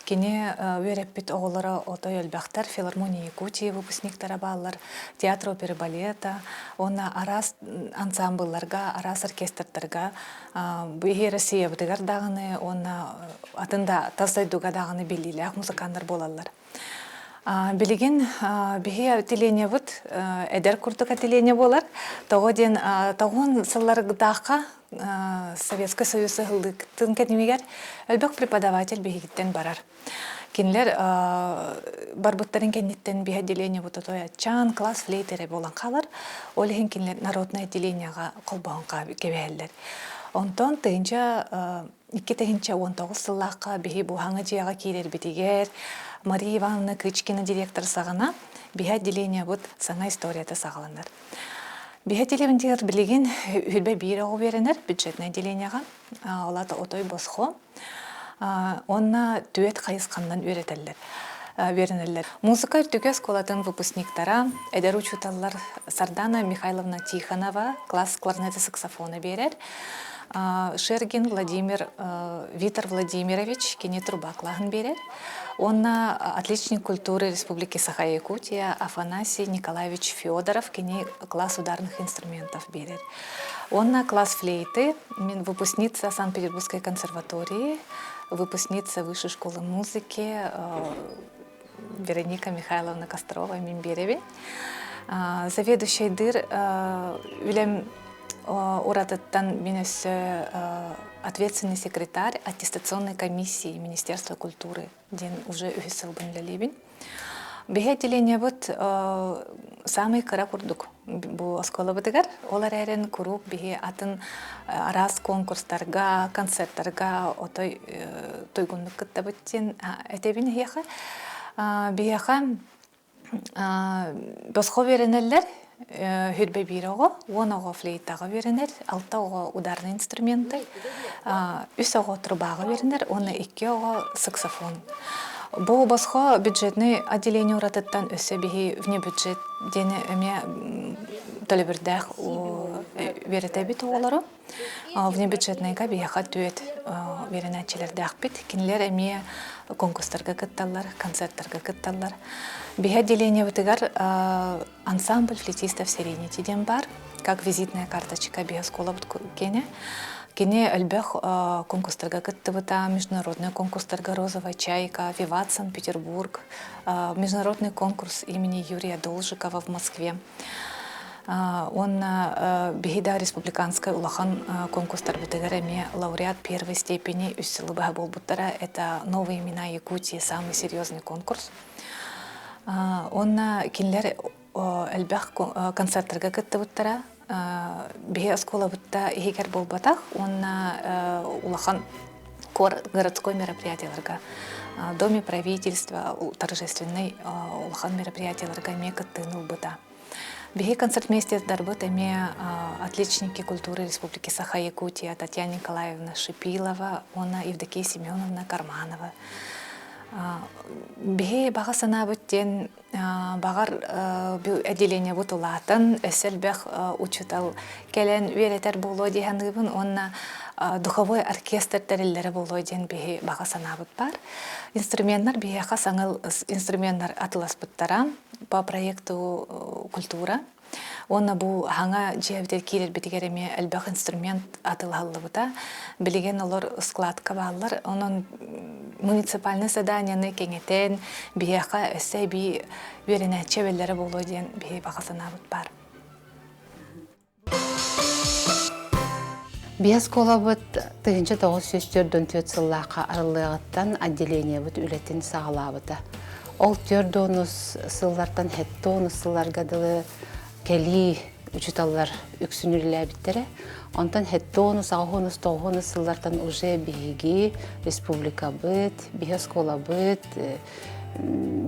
Кини үөрэппит оҕолоро отой элбэхтэр. Филармония Якутии выпускниктара бааллар, театр оперы балета уонна араас ансамблларга, араас оркестрдарга биһи Россиябытыгар даҕаны уонна атын да тас дойдуга даҕаны биллиилээх музыканнар буолаллар. Билигин биһи отделениебыт эдэр курдук отделение буолар. Тоҕо диэн тоҕуон сыллардаахха Советскай Союз ыһыллыытын кэннигэр элбэх преподаватель биһигиттэн барар. Кинилэр барбыттарын кэнниттэн биһи отделениебыт отой аччаан класс флейт эрэ буолан хаалар. Ол иһин кинилэр народное отделениеҕа холбоһон кэбиһэллэр. Онтон тыһыынча 2019 сыллаахха биһи бу хаҥа дьиэҕэ киирэрбитигэр Мария Ивановна Кычкина директор саҕана биһи отделениебыт саҥа историята саҕаланар. Биһи отделениебытыгар билигин үрбэ биир оҕо үөрэнэр бюджетное отделениеҕа, ол аата отой босхо. Уонна түөрт хайысханнан үөрэтэллэр үөрэнэллэр. Музыка үрдүкү оскуолатын выпускниктара, эдэр учууталлар Сардана Михайловна Тихонова класс кларнета саксофона биэрэр. Шергин Владимир Витер Владимирович кини труба клаһын биэрэр. Уонна отличник культуры Республики Саха-Якутия Афанасий Николаевич Федоров кини класс ударных инструментов биэрэр. Уонна класс флейты, мин выпускница Санкт-Петербургской консерватории, выпускница Высшей школы музыки Вероника Михайловна Кострова мин биэрэбин. Заведующайдыр үлэм уратыттан мин өссө ответственный секретарь аттестационной комиссии Министерства культуры диэн уже үһүс сылбын үлэлиибин. Биһи отделениебыт самый кыра курдук бу оскуолабытыгар. Ол эрээрин куруук биһи атын араас конкурстарга, концерттарга отой туйгуннук кыттабыт диэн этэбин эһиэхэ. Биһиэхэ босхо үөрэнэллэр хүрбэ биир оҕо, уон оҕо флейтаҕа үөрэнэр, алта оҕо ударный инструменты, үс оҕо трубаҕа үөрэнэр уонна икки оҕо саксофон. Бу босхо бюджетный отделение уратыттан өссө биһи внебюджет диэни эмиэ төлөбүрдээх үөрэтэбит оҕолору. Внебюджетныйга биһиэхэ түөрт үөрэнээччилэрдээхпит. Кинилэр эмиэ конкурстарга кытталлар, концерттарга кытталлар. Биһи отделениебытыгар ансамбль флейтистов Serenity диэн баар, как визитная карточка биһи оскуолабыт киэнэ. Кини элбэх конкурстарга кыттыбыта, международный конкурстарга «Розовая чайка», «Виват Санкт-Петербург», международный конкурс имени Юрия Должикова в Москве. Уонна биһи да республиканскай улахан конкурстарбытыгар эмиэ лауреат первой степени үс сылы быһа буолбуттара. Это «Новые имена Якутии» самый серьезный конкурс. Уонна кинилэр элбэх концерттарга кыттыбыттара. Биһи оскуолабытта иһигэр буолбатах уонна улахан городской мероприятияларга Доме правительства торжественный улахан мероприятияларга эмиэ кыттыыны ылбыта. Биһи концертмейстердарбыт эмиэ отличники культуры Республики Саха-Якутия Татьяна Николаевна Шипилова уонна Евдокия Семеновна Карманова. Биһи баҕа санаабыт диэн баҕар отделениебыт улаатан өссө элбэх учуутал кэлэн үөрэтэр буолуо дии саныыбын уонна духовой оркестр тэриллэрэ буолуо диэн биһи баҕа санаабыт баар. Инструменнар биһиэхэ саҥа инструменнар атыласпыттара по проекту культура. Уонна бу хаҥа дьиэбитигэр киирэрбитигэр эмиэ элбэх инструмент атылаһыллыбыта. Билигин олор складка бааллар. Онон муниципальный заданиены кэҥэтэн, биһиэхэ өссө эбии үөрэнээччи эбэллэрэ буолуо диэн биһи баҕа санаабыт баар. Биһи оскуолабыт 1944 сыллаахха арыллыаҕыттан отделениебыт үлэтин саҕалаабыта. Ол түөрт уонус сыллартан сэттэ уонус сылларга дылы кэлии учууталлар үксүн үлэлээбиттэрэ. Онтон сэттэ уонус, аҕыс уонус, тоҕус уонус сыллартан уже биһиги республикабыт, биһи оскуолабыт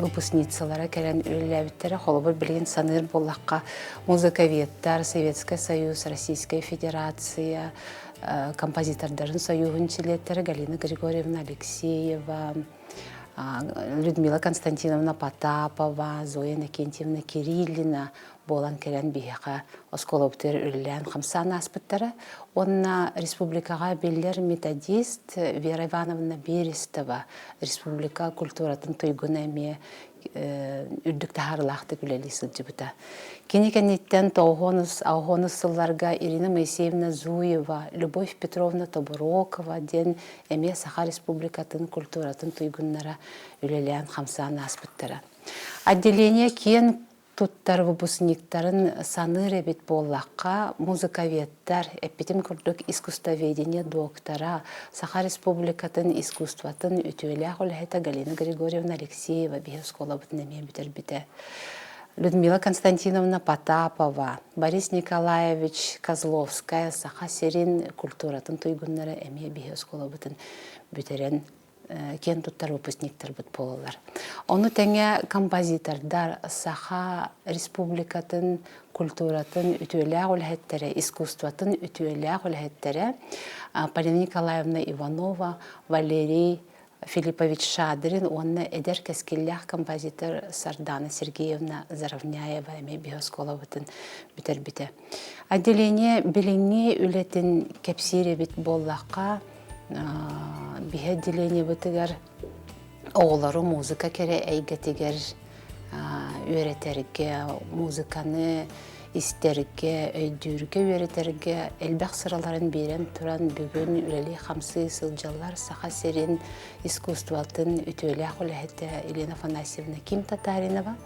выпускницалара кэлэн үлэлээбиттэрэ. Холобур, билигин саныыр буоллахха, музыковедтар, Советский Союз, Российская Федерация, композитордарын союһун чилиэттэрэ Галина Григорьевна Алексеева, Людмила Константиновна Потапова, Зоя Иннокентьевна Кириллина буолан кэлэн биһиэхэ оскуолабытыгар үлэлээн хамсаан ааспыттара. Уонна республикаҕа биллэр методист Вера Ивановна Берестова республика культуратын туйгуна эмиэ үрдүк таһаарыылаахтык үлэлии сылдьыбыта. Кини кэнниттэн тоҕуһуонус, аҕыһуонус сылларга Ирина Моисеевна Зуева, Любовь Петровна Тобурокова диэн эмиэ Саха Республикатын культуратын туйгуннара үлэлээн хамсаан ааспыттара. Отделение киэн туттар выпускниктарын саныыр эбит буоллахха, музыковедтар, эппитим курдук искусствоведение доктора, Саха Республикатын искусствотын үтүөлээх үлэһитэ Галина Григорьевна Алексеева биһи оскуолабытын эмиэ бүтэрбитэ. Людмила Константиновна Потапова, Борис Николаевич Козловская Саха сирин культуратын туйгуннара эмиэ биһи оскуолабытын бүтэрэн киэн туттар выпускниктарбыт буолаллар. Ону тэҥэ композитордар Саха Республикатын культуратын үтүөлээх үлэһиттэрэ, искусствотын үтүөлээх үлэһиттэрэ Полина Николаевна Иванова, Валерий Филиппович Шадрин уонна эдэр кэскиллээх композитор Сардана Сергеевна Заровняева эмиэ биһи оскуолабытын бүтэрбитэ. Отделение билиҥҥи үлэтин кэпсиир эбит буоллахха, биһи отделениебытыгар оҕолору музыка кэрэ эйгэтигэр үөрэтэргэ, музыканы истэргэ, өйдүүргэ, үөрэтэргэ элбэх сыраларын биэрэн туран бүгүн үлэлии-хамсыы сылдьаллар Саха сирин искусствотын үтүөлээх үлэһитэ Елена Афанасьевна Ким Татаринова,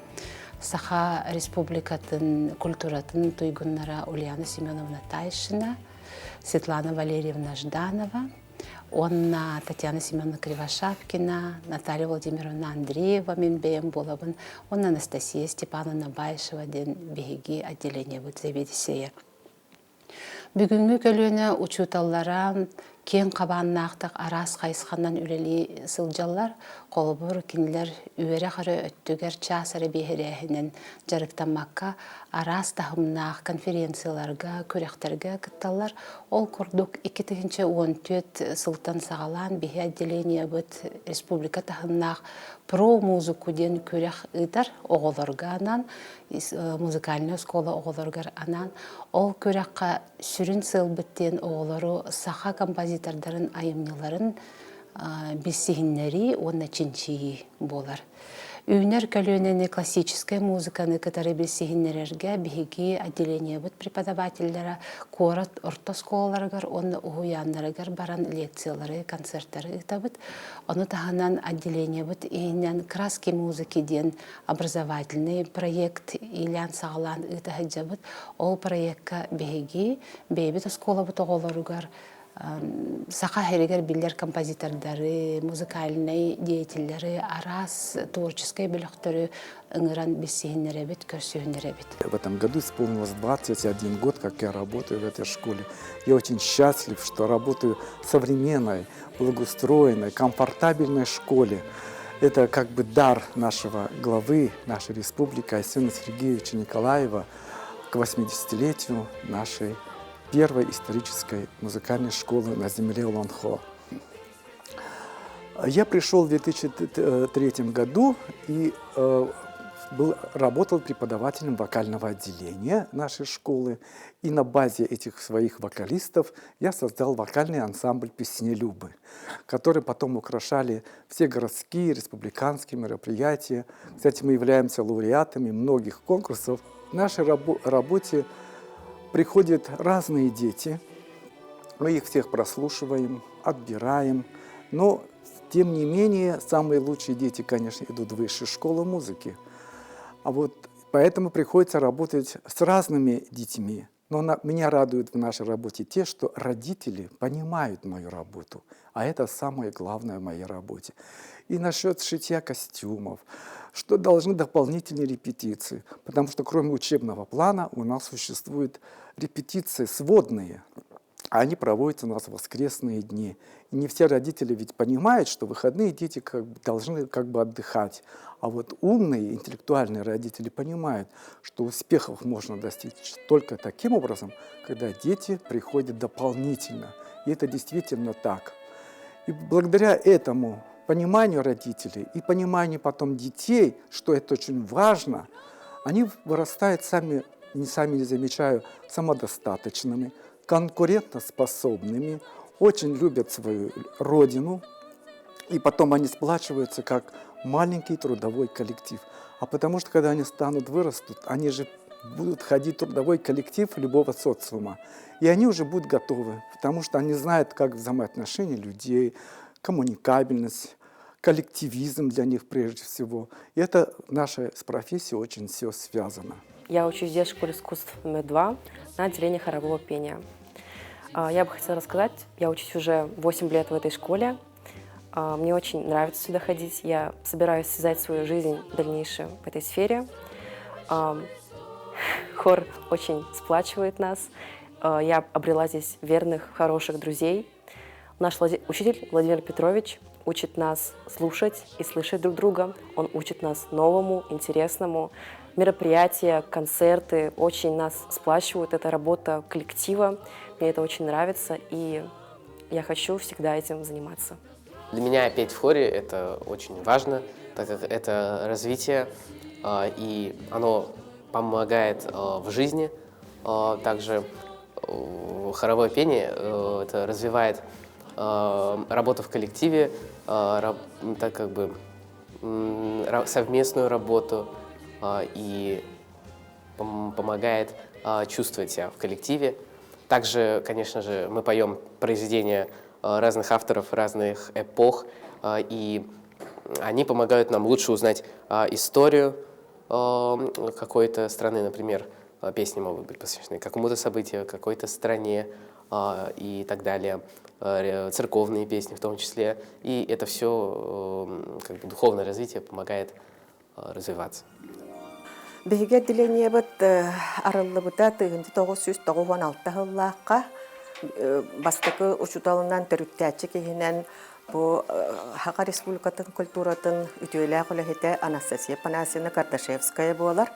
Саха Республикатын культуратын туйгуннара Ульяна Семеновна Тайшина, Светлана Валерьевна Жданова уонна Татьяна Семеновна Кривошапкина, Наталья Владимировна Андреева мин бэйэм буолабын уонна Анастасия Степановна Баишева диэн биһиги отделениебыт заведующайа. Бүгүҥҥү көлүөнэ учууталлара киэҥ хабааннаахтык араас хайысханан үлэлии сылдьаллар. Холобур, кинилэр үөрэх эрэ өттүгэр чаас эрэ биэһирээһинэн дьарыктаммакка, араас таһымнаах конференцияларга, күрэхтэргэ кытталлар. Ол курдук, 2014 сылтан саҕалаан биһи отделениебыт республика таһымнаах про-музыку диэн күрэх ыытар оҕолорго анаан, музыкальнай оскуола оҕолоругар анаан. Ол күрэххэ сүрүн сыалбыт диэн оҕолору саха композитордарын айымньыларын билсиһиннэрии уонна чинчийии буолар. Үүнэр көлүөнэни классическай музыканы кытары билсиһиннэрэргэ биһиги отделениебыт преподавателлэрэ куорат орто оскуолаларыгар уонна уһуйааннарыгар баран лекциялары, концертары ыытабыт. Ону таһынан отделениебыт иһинэн «Краски музыки» диэн образовательный проект иилээн-саҕалаан ыыта сылдьабыт. Ол проекка биһиги бэйэбит оскуолабыт оҕолоругар саха сиригэр биллэр композитордары, музыкальнай деятеллэри, араас творческай бөлөхтөрү ыҥыран билсиһиннэрэбит, көрсүһүннэрэбит. В этом году исполнилось 21 год, как я работаю в этой школе. Я очень счастлив, что работаю в современной, благоустроенной, комфортабельной школе. Это как бы дар нашего главы нашей республики Айсена Сергеевича Николаева к 80-летию нашей первой исторической музыкальной школы на земле Олонхо. Я пришел в 2003 году и был, работал преподавателем вокального отделения нашей школы. И на базе этих своих вокалистов я создал вокальный ансамбль «Песни Любы», который потом украшали все городские, республиканские мероприятия. Кстати, мы являемся лауреатами многих конкурсов. В нашей рабо работе приходят разные дети. Мы их всех прослушиваем, отбираем. Но, тем не менее, самые лучшие дети, конечно, идут в высшую школу музыки. А вот поэтому приходится работать с разными детьми. Но меня радует в нашей работе те, что родители понимают мою работу, а это самое главное в моей работе. И насчет шитья костюмов, что должны дополнительные репетиции, потому что кроме учебного плана у нас существуют репетиции сводные, они проводятся у нас в воскресные дни. И не все родители ведь понимают, что выходные дети как бы должны как бы отдыхать. А вот умные, интеллектуальные родители понимают, что успехов можно достичь только таким образом, когда дети приходят дополнительно. И это действительно так. И благодаря этому пониманию родителей и пониманию потом детей, что это очень важно, они вырастают сами, не сами не замечаю, самодостаточными, конкурентоспособными, очень любят свою родину, и потом они сплачиваются как маленький трудовой коллектив. А потому что, когда они станут, вырастут, они же будут ходить в трудовой коллектив любого социума. И они уже будут готовы, потому что они знают, как взаимоотношения людей, коммуникабельность, Коллективизм для них прежде всего. И это наша с профессией очень все связано. Я учусь здесь в школе искусств номер 2 на отделении хорового пения. Я бы хотела рассказать, я учусь уже 8 лет в этой школе. Мне очень нравится сюда ходить. Я собираюсь связать свою жизнь дальнейшую в этой сфере. Хор очень сплачивает нас. Я обрела здесь верных, хороших друзей. Наш учитель Владимир Петрович учит нас слушать и слышать друг друга. Он учит нас новому, интересному. Мероприятия, концерты очень нас сплачивают. Это работа коллектива. Мне это очень нравится, и я хочу всегда этим заниматься. Для меня петь в хоре – это очень важно, так как это развитие, и оно помогает в жизни. Также хоровое пение это развивает работу в коллективе, так как бы совместную работу и помогает чувствовать себя в коллективе. Также, конечно же, мы поем произведения разных авторов, разных эпох, и они помогают нам лучше узнать историю какой-то страны, например, песни могут быть посвящены какому-то событию, какой-то стране и так далее, церковные песни в том числе. И это все как бы духовное развитие помогает развиваться. Биһиги отделениебыт арыллыбыта 1996 сыллаахха бастакы учуталынан төрүттээччи киһинэн бу Саха Республикатын культуратын үтүөлээх үлэһитэ Анастасия Панасина Кардашевская буолар.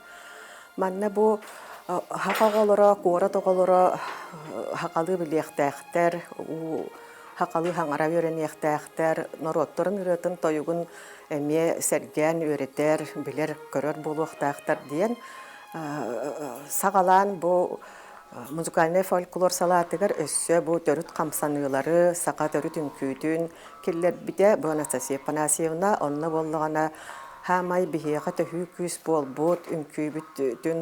Манна бу саха оҕолоро, куорат оҕолоро сахалыы билиэхтээхтэр, сахалыы хаҥара үөрэниэхтээхтэр, норуоттарын ырыатын тойугун эмиэ сэргээн үөрэтэр, билэр, көрөр буолуохтаахтар диэн саҕалаан бу музыкальнай фольклор салаатыгар өссө бу төрүт хамсаныылары, саха төрүт үҥкүүтүн киллэрбитэ бу Анастасия Афанасьевна онно буоллаҕына хаамай биһиэхэ төһүү күүс буолбут, үҥкүүбүтүн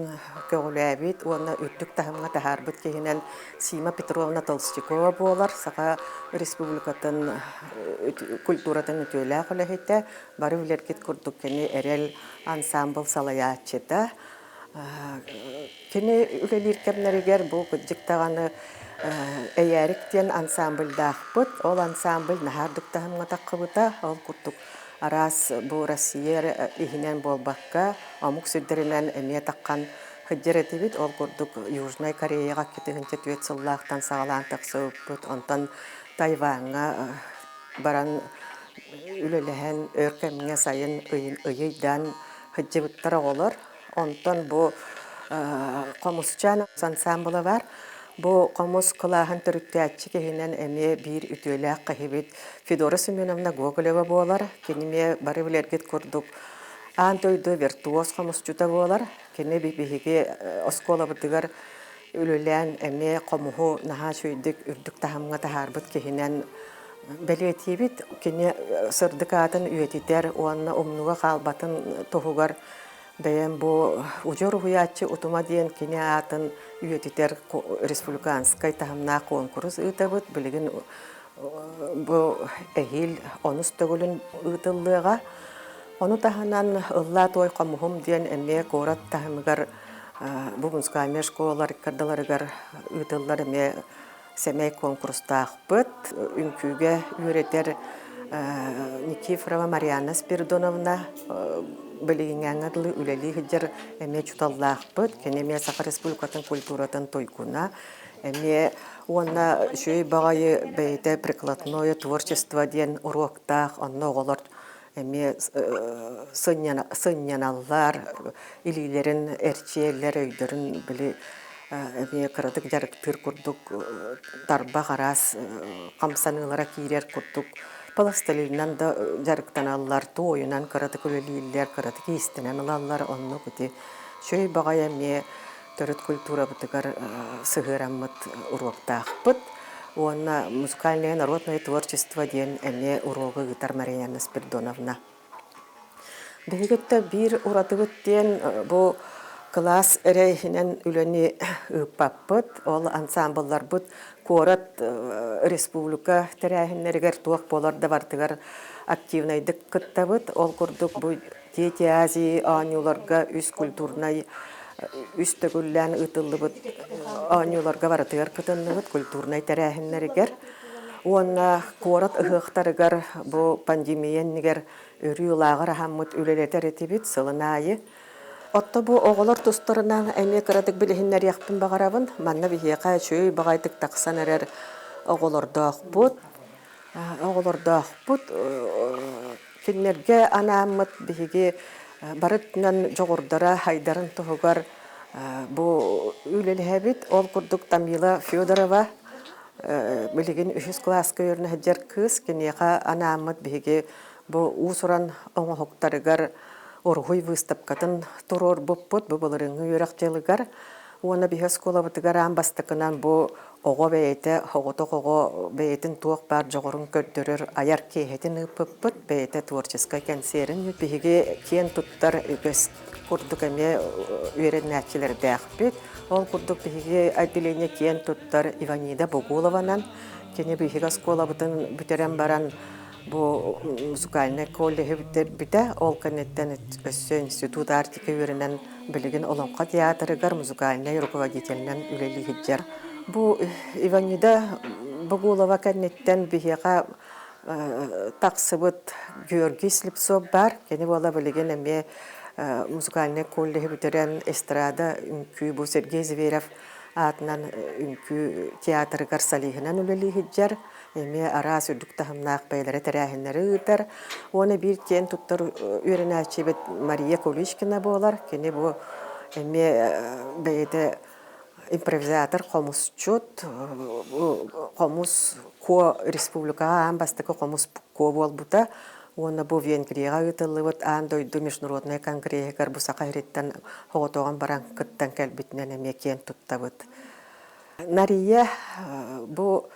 көҕүлээбит уонна үрдүк таһымҥа таһаарбыт киһинэн Сима Петровна Толстякова буолар, Саха Республикатын культуратын үтүөлээх үлэһитэ, бары билэргит курдук кини Эрэл ансаамбыл салайааччыта. Кини үлэлиир кэмнэригэр бу кырдьык даҕаны Эйээрик диэн ансамбльдаахпыт. Ол ансамбль наһаа үрдүк таһымҥа таххыбыта. Ол курдук араас бу Россия иһинэн буолбакка, омук сирдэринэн эмиэ таххан сылдьар этибит. Ол курдук Южнай Кореяҕа 2004 сыллаахтан саҕалаан тахсыбыппыт. Онтон Тайваҥҥа баран үлэлэһэн өр кэмҥэ сайын ыйыйдаан сылдьыбыттар оҕолор. Онтон бу хомусчаан ансаамбыла бар. Бу хомус кылааһын төрүттээччи киһинэн эмиэ биир үтүөлээх киһибит Федора Семеновна Гоголева буолар. Кини эмиэ бары билэргит курдук аан дойду виртуоз хомусчута буолар. Кини биһиги оскуолабытыгар үлэлээн эмиэ хомуһу наһаа үчүгэйдик үрдүк таһымҥа таһаарбыт киһинэн бэлиэтиибит. Кини сырдык аатын үйэтитэр уонна умнуга хаалбатын туһугар бэйэм бу удьуор уһуйааччы утума диэн кини аатын үйэтитэр республиканскай таһымнаах куонкурус ыытабыт. Билигин бу эһиил онус төгүлүн ыытыллыаҕа. Ону таһынан «Ыллаа туой хомуһум» диэн эмиэ куорат таһымыгар бу музыкальнай школалар ыккардыларыгар ыытыллар эмиэ сэмэй куонкурустаахпыт. Үҥкүүгэ үөрэтэр Никифорова Марианна Спиридоновна билигиҥҥээҥҥэ дылы үлэлии сылдьар эмиэ учууталлаахпыт. Кини эмиэ Саха Республикатын культуратын туйгуна. Эмиэ уонна үчүгэй баҕайы бэйэтэ прикладное творчество диэн уруоктаах, онно оҕолор эмиэ сынньаналлар, илиилэрин эрчийэллэр, өйдөрүн били эмиэ кыратык дьарыктыыр курдук тарбах араас хамсаныылара киирэр курдук пластилинынан да дьарыктаналлар, туойунан кыратык үлэлииллэр, кыратык иистэнэн ылаллар, оннук ити үчүгэй баҕайы эмиэ төрүт культурабытыгар сыһыараммыт уруоктаахпыт. Уонна музыкальное народное творчество диэн эмиэ уруогу ыытар Марияна Спиридоновна. Биһигиттэ биир уратыбыт диэн бу Кылаас эрэ иһинэн үлэни ыыппаппыт. Ол ансаамбылларбыт куорат республика тэрээһиннэригэр туох буолар да барытыгар активнайдык кыттабыт. Ол курдук бу Дети Азии оонньууларга үс культурнай үс төгүллээн ыытыллыбыт оонньууларга барытыгар кытынныбыт культурнай тэрээһиннэригэр. Уонна куорат ыһыахтарыгар бу пандемия иннигэр өрүү лааҕыр аһаммыт үлэлэтэр этибит сылын аайы. Отто бу оҕолор тустарынан эмиэ кыратык билиһиннэриэхпин баҕарабын. Манна биһиэхэ үчүгэй баҕайытык тахсан эрэр оҕолордоохпут. Оҕолордоохпут. Кинилэргэ анааммыт биһиги бары өттүнэн дьоҕурдара хайдарын туһугар бу үлэлэһэбит. Ол курдук Тамила Федорова билигин үһүс кылааска үөрэнэ сылдьар кыыс. Киниэхэ анааммыт биһиги бу уус-уран оҥоһуктарыгар уруһуй выставкатын туруорбуппут бу былырыыҥҥы үөрэх дьылыгар уонна биһи оскуолабытыгар аан бастакынан бу оҕо бэйэтэ оҕотох оҕо бэйэтин туох баар дьоҕурун көрдөрөр айар киэһэтин ыыппыппыт бэйэтэ творческай кэнсиэрин биһиги киэн туттар үгэс курдук эмиэ үөрэнээччилэрдээхпит ол курдук биһиги отделение киэн туттар Иванида Богулованан кини биһиги оскуолабытын бүтэрэн баран Бу музыкальнай коллеһы бүтэрбитэ. Ол кэнниттэн өссө институт Арктика үөрэнэн билигин Олоҥхо театрыгар музыкальнай руководителинэн үлэлии сылдьар. Бу Иванида Богулова кэнниттэн биһиэхэ тахсыбыт Георгий Слепцов баар. Кини буола билигин эмиэ музыкальнай коллеһы бүтэрэн эстрада үҥкүү бу Сергей Зверев аатынан үҥкүү театрыгар солиһынан үлэлии сылдьар. Эмиэ араас үрдүк таһымнаах бэйэлэрэ тэрээһиннэри ыытар. Уонна биир киэн туттар үөрэнээччибит Мария Куличкина буолар. Кини бу эмиэ бэйэтэ импровизатор хомусчут, хомус куо республикаҕа аан бастакы хомус куо буолбута. Уонна бу Венгрияҕа ыытыллыбыт аан дойду международнай конгреһыгар бу Саха сириттэн соҕотоҕун баран кыттан кэлбитинэн эмиэ киэн туттабыт. Нария бу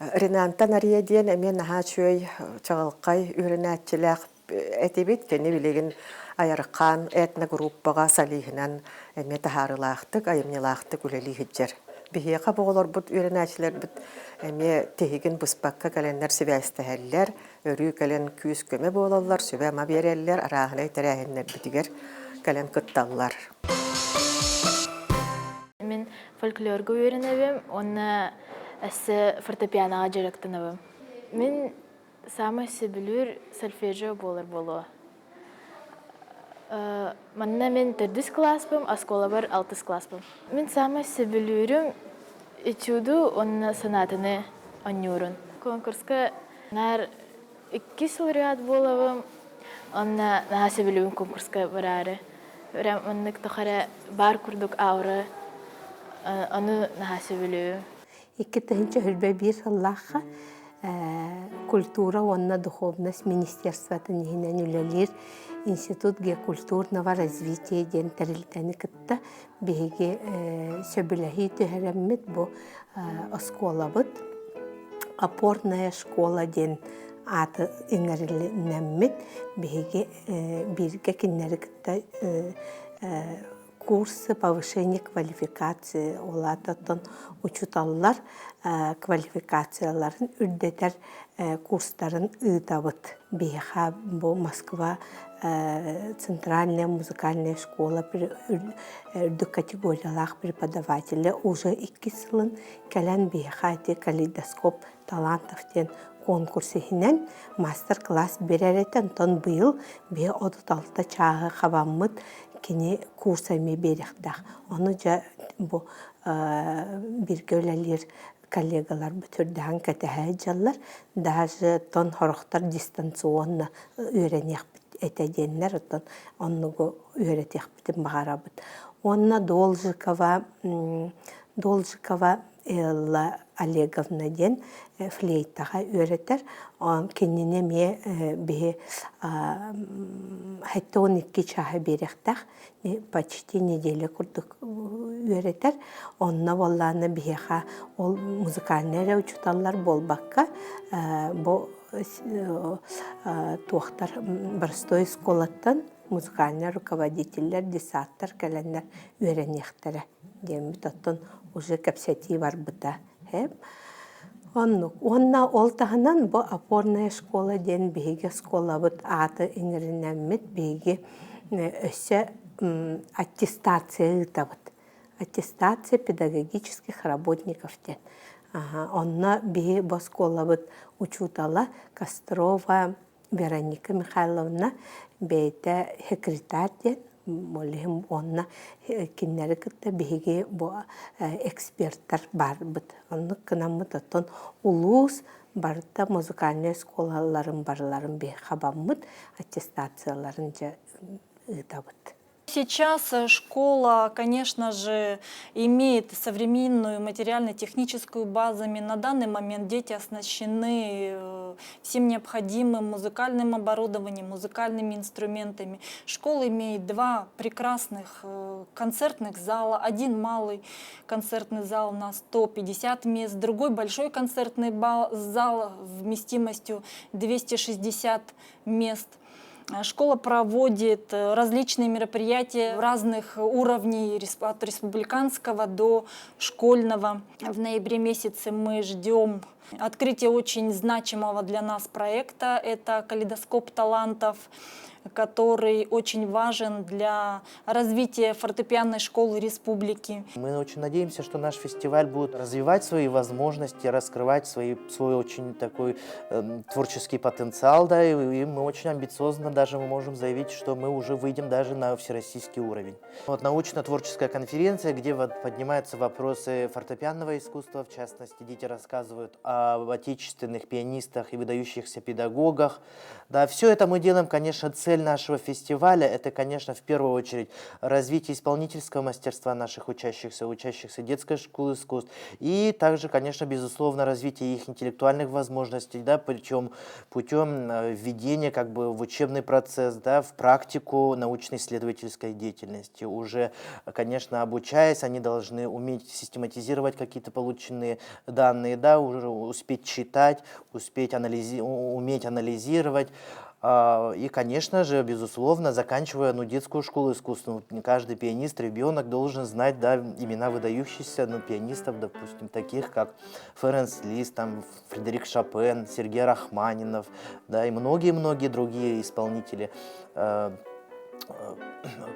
Ренанта Нария диэн эмиэ наһаа үчүгэй чаҕылхай үөрэнээччилээх этибит. Кини билигин Айархаан этногруппаҕа солиһынан эмиэ таһаарыылаахтык, айымньылаахтык үлэлии сылдьар. Биһиэхэ бу оҕолорбут үөрэнээччилэрбит эмиэ тиһигин быспакка кэлэннэр сибээстэһэллэр, өрүү кэлэн күүс-көмө буолаллар, сүбэ-ама биэрэллэр, арааһынай тэрээһиннэрбитигэр кэлэн кытталлар. Мин фольклорга үөрэнэбим уонна өссө фортепианоҕа дьарыктанабым. Мин саамай сөбүлүүр сольфеджио буолар буолуо. Манна мин төрдүс кылааспым, оскуолабар алтыс кылааспым. Мин саамай сөбүлүүрүм этюду уонна сонатаны оонньуурун. Конкурска наар иккис лауреат буолабым, уонна наһаа сөбүлүүбүн конкурска бараары. Прям маннык тоҕо эрэ баар курдук аура ону наһаа сөбүлүүбүн. 2021 сыллаахха культура уонна духовность министерствотын иһинэн үлэлиир Институт геокультурного развития диэн тэрилтэни кытта биһиги сөбүлэһии түһэрэммит бу оскуолабыт опорная школа диэн ааты иҥэрилинэммит биһиги бииргэ кинилэри кытта курсы повышения квалификации ол аата учууталлар квалификацияларын үрдэтэр курстарын ыытабыт. Биһиэхэ бу Москва центральная музыкальная школа үрдүк категориялаах преподавателэ уже иккис сылын кэлэн биһиэхэ ити калейдоскоп талантов диэн конкурс иһинэн мастер-класс биэрэр этэ. Онтон быйыл биһи 36 чааһы хабаммыт кини курс эмиэ биэриэхтээх. Ону дьэ бу бииргэ үлэлиир коллегаларбыт үрдэһэн кэтэһэ сылдьаллар. Даже тон сорохтор дистанционно үөрэниэхпит этэ диэннэр оттон оннугу үөрэтиэхпитин баҕарабыт. Уонна Должикова Должикова Элла Олеговна диэн флейтаҕа үөрэтэр. Кинини эмиэ биһи 72 чааһы биэриэхтээх, почти неделя курдук үөрэтэр. Онно буоллаҕына биһиэхэ ол музыкальнай эрэ учууталлар буолбакка, бу туохтар боростуой школаттан. музыкальнай руководителлэр, десаттар кэлэннэр үөрэниэхтэрэ диэммит оттон уже кэпсэтии барбыта. Оннук. Уонна ол таһынан бу опорная школа диэн биһиги оскуолабыт ааты иҥэринэммит биһиги өссө аттестация ыытабыт. Аттестация педагогических работников диэн. Онно биһи бу оскуолабыт учуутала Кострова Вероника Михайловна бэйэтэ секретарь диэн ол иһин уонна кинилэри кытта биһиги бу экспертэр баарбыт. Оннук гынаммыт оттон улуус барыта музыкальнай оскуолаларын барыларын биһи хабаммыт аттестацияларын дьэ ыытабыт. Сейчас э, школа, конечно же, имеет современную материально-техническую базу. На данный момент дети оснащены э, всем необходимым музыкальным оборудованием, музыкальными инструментами. Школа имеет два прекрасных э, концертных зала. Один малый концертный зал на 150 мест, другой большой концертный зал вместимостью 260 мест. Школа проводит э, различные мероприятия разных уровней, от республиканского до школьного. В ноябре месяце мы ждем открытия очень значимого для нас проекта. Это «Калейдоскоп талантов», который очень важен для развития фортепианной школы республики. Мы очень надеемся, что наш фестиваль будет развивать свои возможности, раскрывать свои, свой очень такой э, творческий потенциал, да, и, и мы очень амбициозно даже мы можем заявить, что мы уже выйдем даже на всероссийский уровень. Вот научно-творческая конференция, где вот поднимаются вопросы фортепианного искусства, в частности, дети рассказывают об отечественных пианистах и выдающихся педагогах. Да, все это мы делаем, конечно, цель нашего фестиваля – это, конечно, в первую очередь развитие исполнительского мастерства наших учащихся, учащихся детской школы искусств, и также, конечно, безусловно, развитие их интеллектуальных возможностей, да, причем путем э, введения как бы в учебный процесс, да, в практику научно-исследовательской деятельности. Уже, конечно, обучаясь, они должны уметь систематизировать какие-то полученные данные, да, уже успеть читать, успеть анализи уметь анализировать, а, и, конечно же, безусловно, заканчивая ну, детскую школу искусств, ну, каждый пианист, ребенок должен знать да, имена выдающихся ну, пианистов, допустим, таких как Ференс Лист, там, Фредерик Шопен, Сергей Рахманинов, да, и многие-многие другие исполнители э,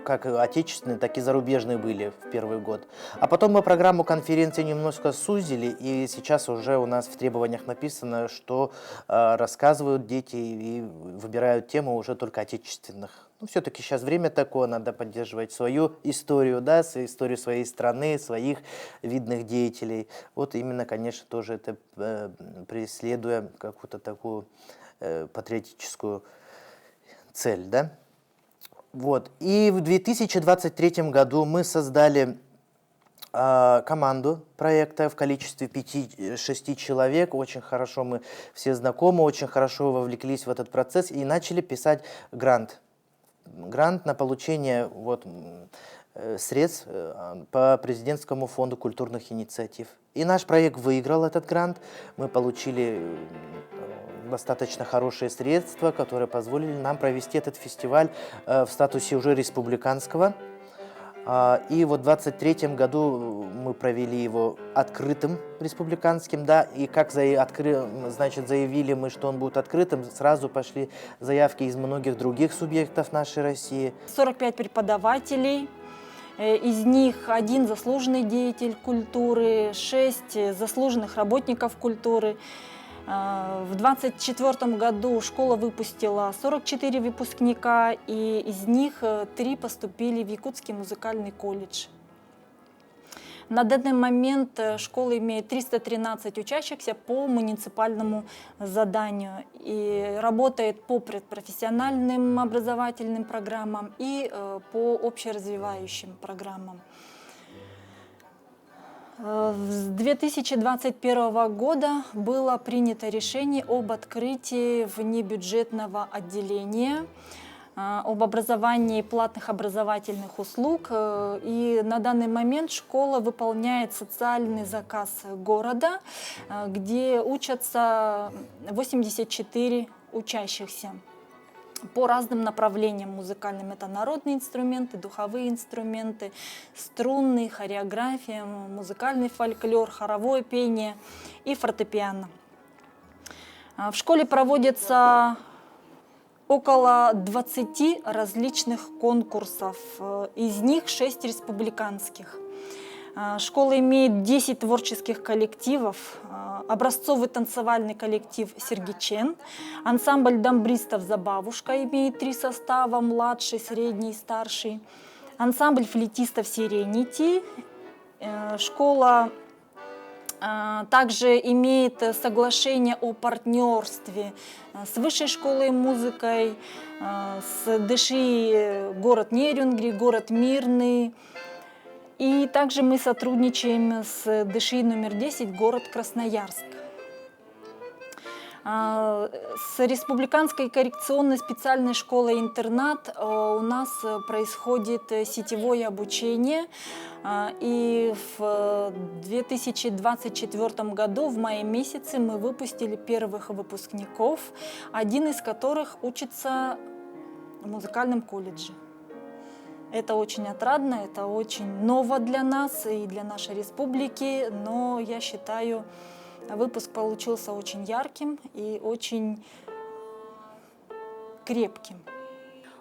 как отечественные, так и зарубежные были в первый год. А потом мы программу конференции немножко сузили, и сейчас уже у нас в требованиях написано, что э, рассказывают дети и выбирают тему уже только отечественных. Ну, все-таки сейчас время такое, надо поддерживать свою историю, да, историю своей страны, своих видных деятелей. Вот именно, конечно, тоже это э, преследуя какую-то такую э, патриотическую цель, да. Вот. И в 2023 году мы создали э, команду проекта в количестве 5-6 человек. Очень хорошо мы все знакомы, очень хорошо вовлеклись в этот процесс и начали писать грант. Грант на получение вот, э, средств э, по президентскому фонду культурных инициатив. И наш проект выиграл этот грант. Мы получили достаточно хорошие средства, которые позволили нам провести этот фестиваль э, в статусе уже республиканского. А, и вот в 2023 году мы провели его открытым республиканским, да, и как за, откры, значит, заявили мы, что он будет открытым, сразу пошли заявки из многих других субъектов нашей России. 45 преподавателей, э, из них один заслуженный деятель культуры, 6 заслуженных работников культуры. Э, в 2024 году школа выпустила 44 выпускника, и из них 3 э, поступили в Якутский музыкальный колледж. На данный момент э, школа имеет 313 учащихся по муниципальному заданию и работает по предпрофессиональным образовательным программам и по общеразвивающим программам. С 2021 года было принято решение об открытии внебюджетного отделения, э, об образовании платных образовательных услуг. Э, и на данный момент школа выполняет социальный заказ города, э, где учатся 84 учащихся. По разным направлениям музыкальным. Это народные инструменты, духовые инструменты, струнные, хореография, музыкальный фольклор, хоровое пение и фортепиано. В школе проводится около 20 различных конкурсов, из них 6 республиканских. Школа имеет 10 творческих коллективов, образцовый танцевальный коллектив «Сергичен», ансамбль дамбристов «Забавушка» имеет три состава – младший, средний и старший, ансамбль флейтистов «Сиренити», школа также имеет соглашение о партнерстве с Высшей школой музыкой, с ДШИ город Нерюнгри, город Мирный. И также мы сотрудничаем с ДШИ номер 10, город Красноярск. С Республиканской коррекционной специальной школой-интернат у нас происходит сетевое обучение. И в 2024 году, в мае месяце, мы выпустили первых выпускников, один из которых учится в музыкальном колледже. Это очень отрадно, это очень ново для нас и для нашей республики, но я считаю, выпуск получился очень ярким и очень крепким.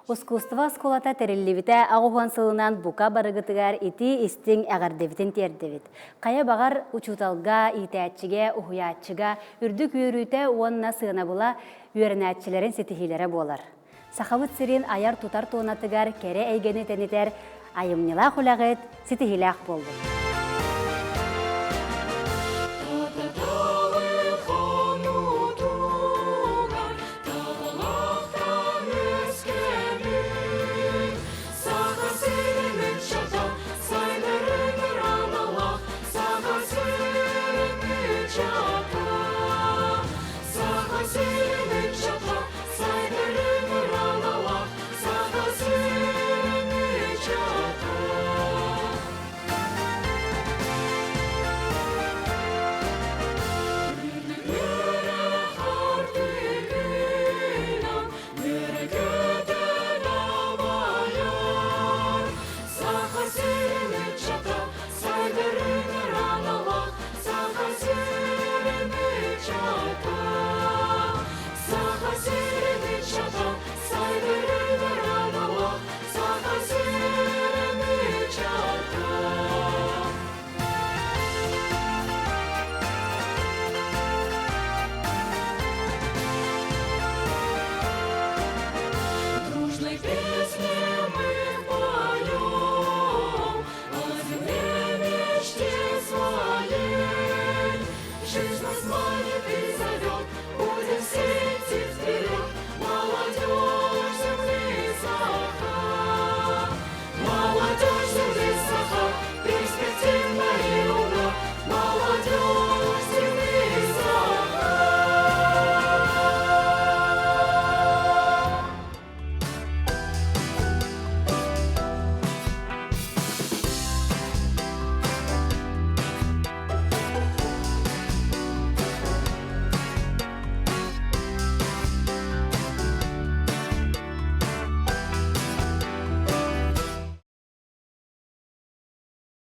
Ускусство оскуолата тэриллибитэ 80 сылынан бука барыгытыгар итии-истиҥ эҕэрдэбитин тиэрдэбит. Хайа баҕар учууталга, иитээччигэ, уһуйааччыга үрдүк үөрүүтэ уонна сыанабыла үөрэнээччилэрин ситиһиилэрэ буолар. Сахабыт сирин айар-тутар туонатыгар кэрэ эйгэни тэнитэр айымньылаах үлэҕит ситиһиилээх буоллун.